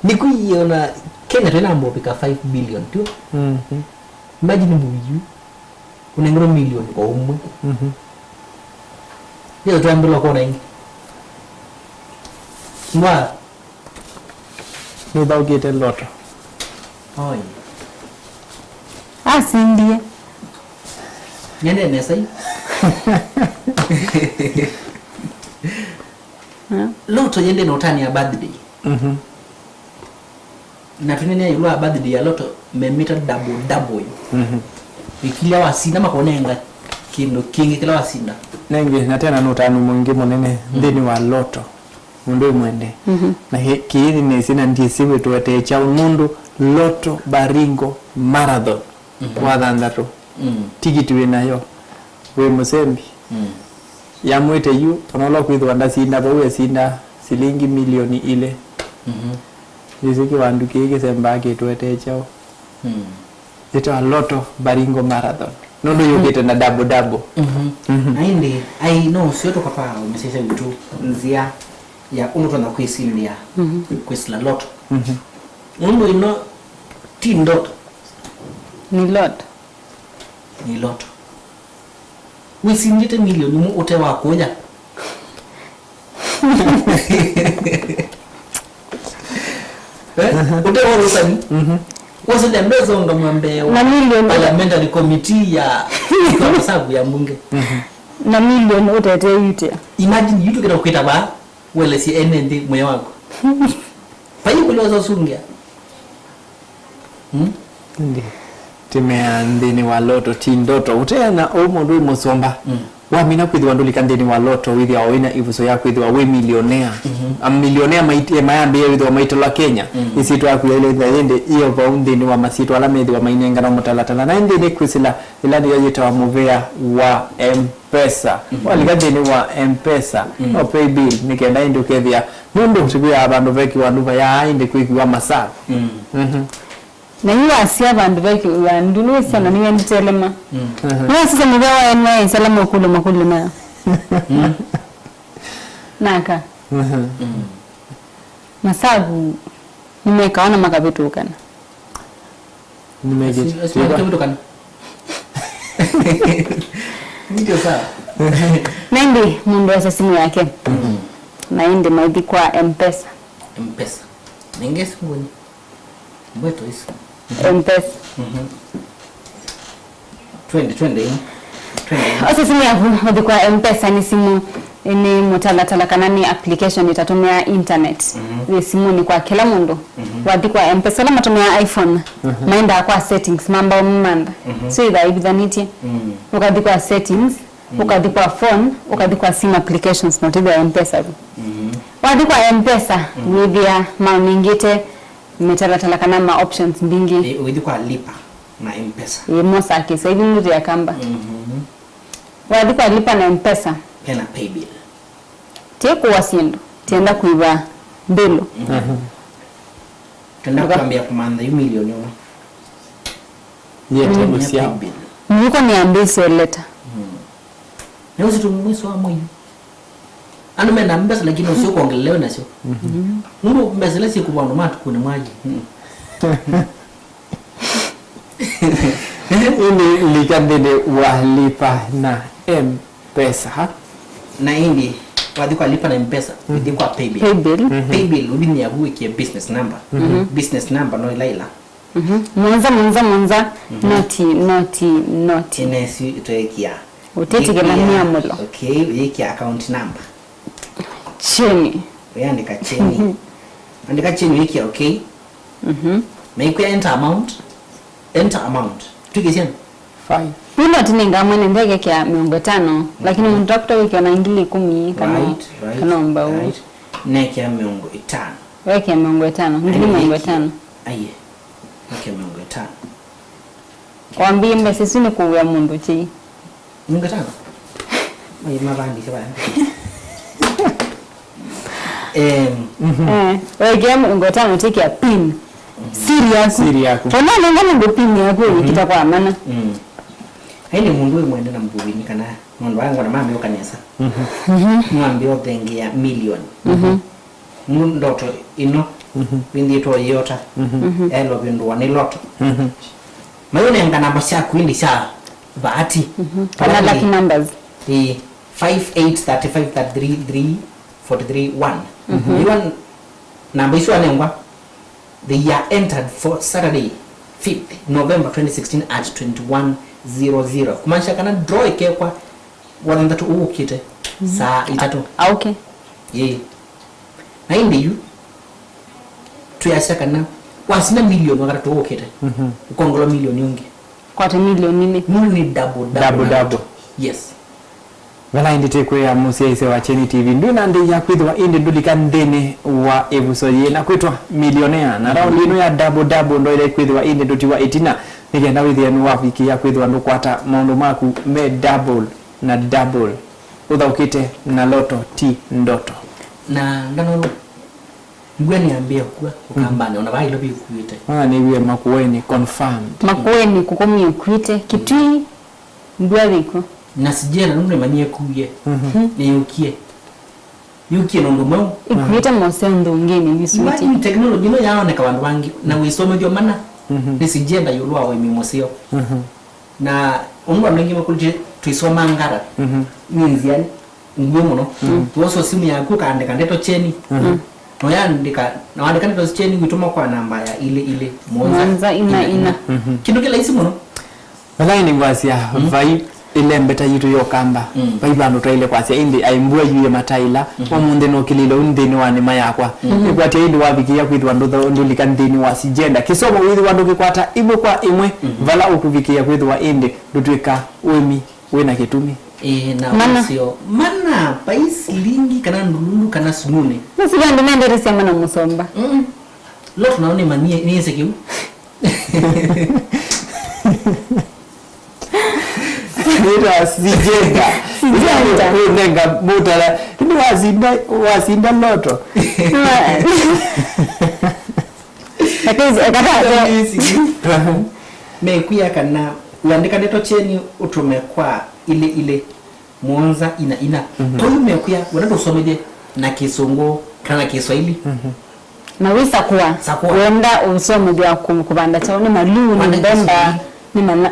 Nĩkwĩie ona Kenya twĩna mbopika five billion, tio? Mhm. Imagine mũyu ũnengerwe million o ũmwe. Mhm. Ndio twambĩlwa kona ĩngĩ. Ngwa. Nũthaũkĩte loto. Oi. Asindie. Nende nesa ĩ. Loto yende na ũtani ya birthday. Mhm. Na tũnene ĩũlũ wa birthday ya loto, memĩta double double. Mhm. Ĩkilya wasina makonenga kĩndũ kĩngĩ kĩla wasinda. Nengĩ, na tena nĩ ũtanu mũingĩ mũnene nthĩnĩ wa loto, mũndũ wĩ mwende. Na kĩ- kĩĩ nĩnĩsĩ na ndyĩsĩ wĩtũetee kyaũ, nũndũ loto Baringo Marathon wa thanthatũ, tikiti wĩ nayo, wĩ mũsembi. Yamwĩte yu, ona ũla kwĩthĩwa ndasinda vau, esinda silingi milioni ilĩ. Nĩsĩ kĩwandu kĩĩ kĩsembaa kĩtũetee kyaũ. Yĩtawa Lotto Baringo Marathon. Nũndũ yũkĩte na double double. Na ĩndĩ, ai, no ũseo tũkavaa ũmĩsyaĩĩsya witũ nzĩa ya ũndũ ũtonya kwĩsindĩa, kwĩsĩla loto. Nũndũ ĩno ti ndoto. Nĩ loto. Nĩ loto. Wĩsindĩte milioni ĩmwe ũte wa kũya. Eh? Ũte wa ũsani. Wasĩlya mbesa ũngamwa mbee wa Na milioni- parliamentary committee ya masabu ya mbunge. Na milioni ũtetee itia. Imagine yu tũkĩta kwĩta vaa, welesye ene nthĩ mwĩa waku. Vai kũlĩ wasosungĩa. Ĩndĩ tĩmea nthĩnĩ wa loto ti ndoto. Ũteana ũu mũndũ wĩ mũsomba, wamina kwĩthĩwa ndũlika nthĩnĩ wa loto, wĩthĩawa wĩna ĩvuso ya kwĩthĩwa wĩ millionaire. Amillionaire mait- mayambĩĩe wĩthĩwa maitolwa Kenya. Ĩsyĩtwa yaku yaĩle ĩthĩa yĩndĩ ĩyo vau nthĩnĩ wa masyĩtwa ala methĩwa mainengana mũtalatala. Na ĩndĩ nĩ kwĩsĩla ĩla nĩyo yĩtawa mũvea wa M-Pesa. Walika nthĩnĩ wa M-Pesa, no pay bill, nĩ kenda ĩndĩ ũkethĩa nũndũ tũkwĩaa vandũ vekĩwa nduva yaa ĩndĩ kwĩkiwa masavu. Na yu wasya vandũ vekĩwa ndu nĩwĩsya na nĩwendete lema. Nĩwasisya mũvea wa N Y S ala mokũlya makũlyo maya. Naka. Masavu nĩmekawa na makavĩtũkana. Nĩmekĩte. Asi- asi- Ndio sawa. Na ĩndĩ mũndũ osa simũ yake. Na ĩndĩ maithi kwa M-Pesa. M-Pesa. Nengesi ngoni. Mbeto isu. M-Pesa. Twende, twende. Twende. Osa simũ yaku ũthi kwa M-Pesa. Nĩ simũ, nĩ mũtalatala kana nĩ application ĩtatũmĩaa internet. Yĩ simũnĩ kwa kĩla mũndũ. Wathi kwa M-Pesa, ala matũmĩaa iPhone, maendaa kwa settings, mambao mamantha. So ĩthaa ĩvithanĩtye. Ũkathi kwa settings, ũkathi kwa phone, ũkathi kwa sim applications, na ũtethĩa M-Pesa vu. Wathi kwa M-Pesa, wĩthĩa maũnengete mĩtalatala kana ma options mbingĩ. Ĩ, ũithi kwa lipa na M-Pesa. Ĩ, mosa kĩsa, ithi nũthĩa kamba. Wathi kwa lipa na M-Pesa. Pena pay bill. Tĩ kũwa syĩndũ, tienda kũiva mbĩlũ. Twenda kwambĩa kũmantha yu milioni ũmwe. Yete mũsyao. Mũvuko nĩambĩĩsye leta. Nĩ ũsitu mwiso wa mwei. Andũ mena mbesa lakini ũsio kuongelelewe nasyo. Nũndũ mbesa ila syĩkũva andũ matukunĩ mwaji. Ĩndĩ lika nthĩnĩ wa lipa na M-Pesa. Na ĩndĩ wathi kwa lipa na M-Pesa, ũthi kwa paybill. Paybill. Paybill, ũthi nĩ yaku wĩkie business number. Business number no ila ila. Mũonza, mũonza, mũonza, noti, noti, noti. Ĩnesi twekia. Ũtĩtĩkĩla mĩamũlo. Okay, ũyĩkia account number. Cheni. Ũyandĩka cheni. Andĩka cheni, wĩkia okay. Maikwĩa enter amount. Enter amount. Twĩkĩsya? Five. Yu noti nĩ ngamwe nĩ ndekekea mĩongo ĩtano, lakini mũndũ takuta wĩkĩa na ngili ikũmi kana, right, right, kana ũmbau. Right. Nekĩa mĩongo ĩtano. Wekĩa mĩongo ĩtano, ngili mĩongo ĩtano. Aiye. Nake mĩongo ĩtano. Wambĩĩe mbesa isu nĩ kũwĩa mũndũ kyei. Mĩongo ĩtano? Mai mavandĩsya vaya. Em, Eh, wekĩa mĩongo ĩtano, tikĩa pin. Siri yaku. Siri yaku. Kana nenga mũndũ pin yaku ĩkita kwa mana. Mm. Aini mũndũ wĩ mwende na mũvuvini kana mũndũ wangona mamĩũka nesa. Mwambie ũthengia milioni. Nũndũ ndoto ĩno wĩnthĩĩtwe ũyĩota, yaĩlwe vĩndũwa nĩ loto. Mayũnenga namba syaku ĩndĩ sya vaati. Kana lucky numbers. Ĩĩ, five eight thirty five thirty three three forty three one. Ĩwa namba isu wanengwa, they are entered for Saturday, fifth November twenty sixteen at twenty one zero zero. Kumaanisha kana draw ĩkekwa wathanthatũ ũũ ũkĩte saa itatũ. Ah, okay. Ĩĩ. Na ĩndĩ yu twĩasya kana wasina milioni wa katatũ ũkĩte, ũkongolwa milioni ũngĩ. Kwate milioni ilĩ. Nũndũ nĩ double double. Double double. Yes. Vala ĩndĩ tĩkwĩa mũsyaĩĩsya wa Kyeni T V, ndwĩ na ndĩi ya kwĩthĩwa ĩndĩ ndũlika nthĩnĩ wa ĩvuso yĩĩ na kwĩtwa millionaire, na raundi ĩno ya double double ndwaĩle kwĩthĩwa ĩndĩ ndũtiwa ĩtina, nĩ kenda wĩthĩe nĩwavikĩĩa kwĩthĩwa ndũkwata maũndũ maku me double na double. Ũthaũkĩte na loto ti ndoto. Na ndanolo, ngwĩa nĩambĩe kũa Ũkambanĩ, ona vaa ilo vikuĩte. Ah, nĩwie Makueni confirmed. Makueni kũkomie ũkuĩte, Kitui, ndwaa yĩkw'o. Na sijena nũndũ nĩmanyie kuie. Mhm. Nĩyũkie. Yũkie na ũndũ mweũ. Ĩkuĩte moseo nthũngĩnĩ yusũĩtye. Imagine technology ĩno yaoneka vandũ vangĩ, na wĩsomethyo mana. Mhm. Nĩ sijenda ĩũlũ wa ũĩmi mũseo. Mhm. Na ũndũ andũ aingĩ makũlĩtye twĩsoma ngata, mhm, nĩ nzĩa ngũĩ mũno. Mhm. Wosa simu yaku ũkaandĩka ndeto Kyeni. Mhm. Na ũyandĩka, na waandĩka ndeto Kyeni wĩtũma kwa namba ya ilĩ ilĩ mũonza ina ina. Mhm. Kĩndũ kĩlaisi mũno. Vala ĩndĩ ngwasya, mhm, vai ĩlembeta yitũ ya Ũkamba, mm, vai vandũ twaĩle kwasya, ĩndĩ aĩ mbua yu ĩmataĩla, mhm, ũmũnthĩ nũkĩlĩle ũu nthĩnĩ wa nĩma yakwa. Mhm. Nĩkwatya ĩndĩ wavikĩĩa kwĩthĩwa ndũtho-, ndũlika nthĩnĩ wa sijenda. Kĩsomo wĩthĩwa ndũkĩkwata ĩmwe kwa ĩmwe, mhm, vala ũkũvikĩĩa kwĩthĩwa ĩndĩ ndũtw'ĩka ũĩmi wĩ na kĩtumi. Ĩĩ, na mana. Ũseo mana, vai silingi kana ndululu kana sunune. Nĩsivya andũ mendete syama na mũsomba. Mm. Loto nao nĩmanyie, nĩĩsĩ kĩu. Nĩta sijenda. Sijenda. Kũnenga mũtala. Nĩ wasinda, wasinda loto. Lakini, eh, kata, mekwĩa kana ũandĩka ndeto Kyeni ũtũme kwa ilĩ ilĩ mũonza ina ina. Mhm. Kwa hiyo mekwĩa, wenda tũsomethye na Kĩsũngũ kana na Kĩswaili. Mhm. Na wĩsakũa, sakũa, wenda ũsomethya kũ-, kũvanda kyaũ, nĩ maluu, nĩ mbemba, nĩ mana.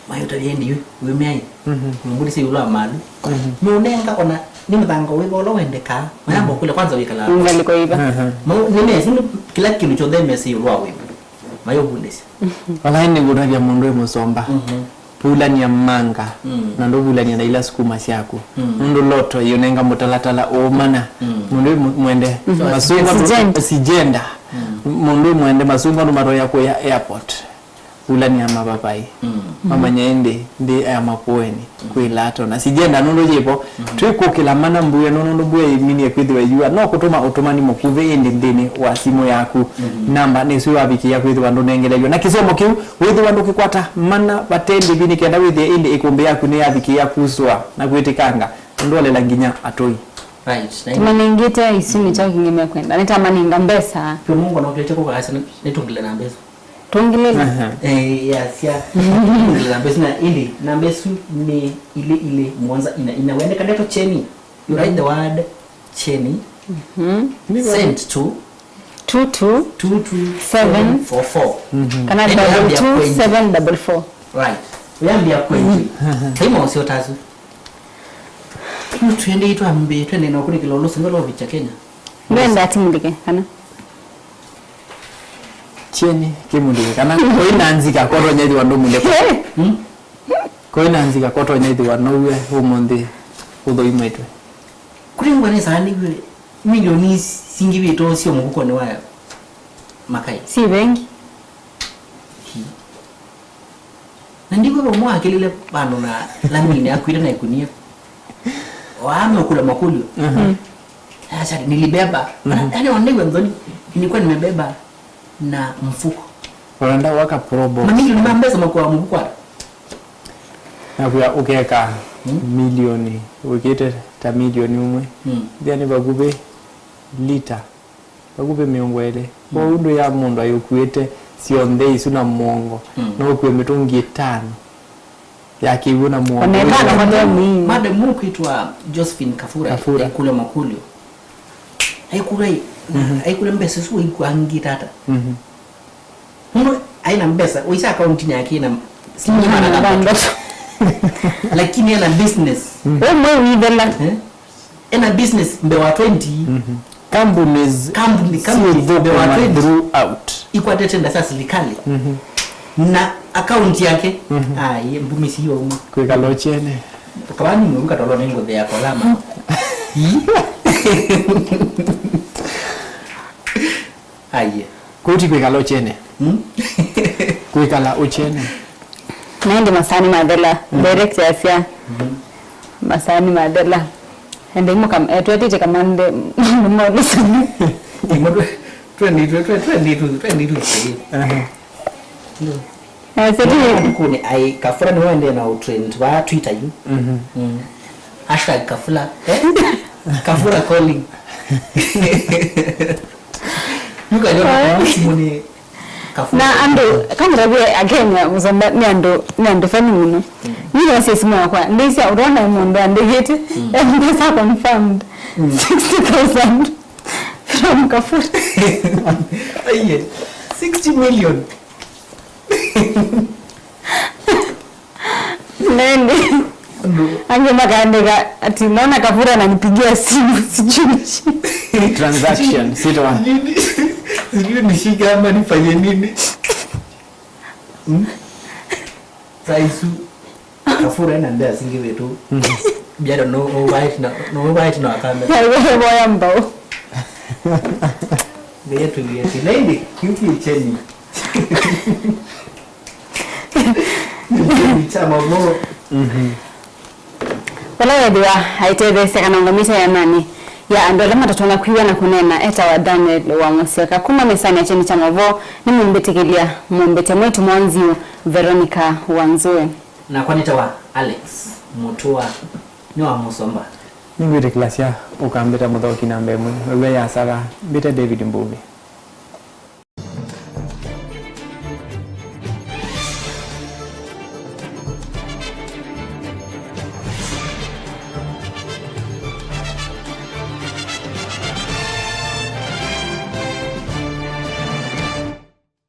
Mayũtavya ĩndĩ yu, wĩmĩai. Mhm. Mwĩmbũlisye ĩũlũ wa malu. Mhm. Nũnenga ona nĩ mũthanga wĩva ũla wendekaa, mayamba kũlya kwanza wĩkalaa. Ngalĩko iva. Mhm. Mau, nĩ mesi, nĩ kĩla kĩndũ kyonthe mesi ĩũlũ wa wĩva. Mayũvundĩsya. Walaĩ nĩngũtavya mũndũ wĩ mũsomba. Mhm. Vulania manga, mm, na ndũvulania na ila sukuma syaku. Mm. Nũndũ loto yĩũnenga mũtalatala ũũmana. Mm. Mũndũ wĩ mu-, mwende, mm, masungwa ndũ-, sijenda. Sijenda. Mm. Mũndũ wĩ mwende masungwa ndũmatonya kũya airport. Vulania mavavai. Mm. Mamanya ĩndĩ ndĩ ya Makueni. Kwĩla atona. Sijenda nũndũ yĩvo, mm, twĩkũkĩla mana mbue nũndũ mbue yĩminie kwĩthĩwa ĩyua. No kũtũma ũtũmani mũkuvĩ ĩndĩ nthĩnĩ wa simũ yaku. Mm. Namba nĩsu wavikĩĩa kwĩthĩwa ndũnengelelw'e. Na kĩsomo kĩu, wĩthĩwa ndũkĩkwata mana vate ndĩvi nĩ kenda wĩthĩe ĩndĩ ĩkũmbĩ yaku nĩyavikĩĩa kusũa na kwĩtĩkanga. Ndwolela nginya atũi. Right. Na tũmanengĩte isu nĩ kyaũ kĩngĩ mekwenda. Nĩtamanenga mbesa. Pyo Mungu anakuletea kwa kanisa, nĩtũngĩle na mbesa. Tũngĩlĩla. Aha. Eh, ya, sya. Tũngĩlĩla mbesa na ĩndĩ, namba ĩsu nĩ ilĩ ilĩ mũonza ina ina. Wĩandĩka ndeto Kyeni. You write the word Kyeni. Mhm. Send to two two two two seven four four. Mhm. Kana double two seven double four. Right. Ũyambĩa kwenji. Taima ũseo tasu. Yu twende itwambe, twende na kũnĩkĩla ũlũsĩ, ndola ũvicha Kenya. Ndenda atimulike, kana? Kyeni, kĩmulike, kana? Koina nzika, kotonya ĩthĩwa ndũmulike. Hmm? Koina nzika, kotonya ĩthĩwa noue ũmũnthĩ ũthoi mwĩtwe. Kũlingwa nĩ saa nĩw'e milioni singĩ vitoo sio mũvukonĩ wa Makai. Si vengi. Hi. Na ndivyo vamwe akilile vandũ na lamini akuĩte na ikunia. Waamekula makulio. Mhm. Acha nilibeba. Mhm. Yaani, wanaiwa nzoni, nilikuwa nimebeba na mfuko. Wanaenda waka probox. Mamilioni ma mbesa makuwa mfuko. Na kuya ukeka, hmm, milioni, wĩkĩte ta milioni ũmwe. Hmm. Yaani vakuvĩ lita. Vakuvĩ mĩongo ĩlĩ. Mm. Kwoou ndũ ya mũndũ ayũkuĩte syonthe isu na mũongo. Mm. No ũkue mĩtũngi ĩtano ya kĩw'ũ na mũongo. Ona ĩtano ĩtano. Madam, madam ũkwĩtwa Josephine Kafura, Kafura. Aikũlya makulio. Aikũlya, mhm, aikũlya mbesa isu waikuangĩte ata? Mhm. Mũndũ aina mbesa, ũisa akauntinĩ yake ina silingi magana thanthatũ. Lakini ena business. Mhm. We mwe withela. Eh? Ena business mbee wa twenty. Mhm. Companies, company, company mbee wa twenty throughout. Ikwatĩte mbesa sya silikali. Mhm. Na account yake, mhm, ai, mbumi siyo uma. Kwĩkala ũkyene. Kawani mwe katolo nĩ ngũthea kolama. Ii. Aiye. Koti kwĩkala ũkyene. Hmm? Kwĩkala ũkyene. Na ĩndĩ masaa nĩmathela, mm, director asya, Masani mathela. Ende imwe kam-, eh, twetĩte kamande maũndũ ma ũlũsani. Imwe twe-, twendĩtwe, twe-, twendĩtwe, twendĩtwe sĩĩ. Aha. Ndio. Eh, seti. Kũnĩ ai, Kafura nĩwe endee na ũtrend wa Twitter yu. Mhm. Mm. Hashtag Kafula. Eh? Kafura calling. Nukajona kwa simu ni Kafura. Na andũ, kamũtavye Akenya, mũsomba, nĩ andũ, nĩ andũ funny mũno. Mm. Nĩ wasya simu yakwa, ndĩsya, ũtona mũndũ andĩkĩte, mm, M-Pesa confirmed. Mm. Sixty thousand from Kafura. Aiye, sixty million. Nende. Andũ. Angĩ makaandĩka ati, "Naona Kafura ananipigia simu, sijui ni shida." Transaction, sitwa. Sijui ni-, sijui nishike ama nifanye nini. Hmm? Saa isu, Kafura ena mbea singi vitu. Mhm. Biado no, no, no, no, no, no, akamera. Boya mbao. Ndio tu yeti. Nende, kiuki cheni. Kya mavoo. Mhm. Vala weethĩwa aitetheesya kana ũngamĩte yananĩ ya andũ ala matatonya kwĩw'a na kũneena etawa Daniel wa Mũsyoka. Kuma mesanĩ ya kyeni kya mavoo, nĩmũmbĩtĩkĩlya mũmbĩte mwĩĩtu mwanziu Veronica Wanzue. Nakwa nĩtawa Alex Mũtũa, nĩ wa Mũsomba. Nĩngwĩtĩkĩlasya ũkambĩta mũthaũki namba ĩmwe, ĩwe yasala, mbĩte David Mbuvi.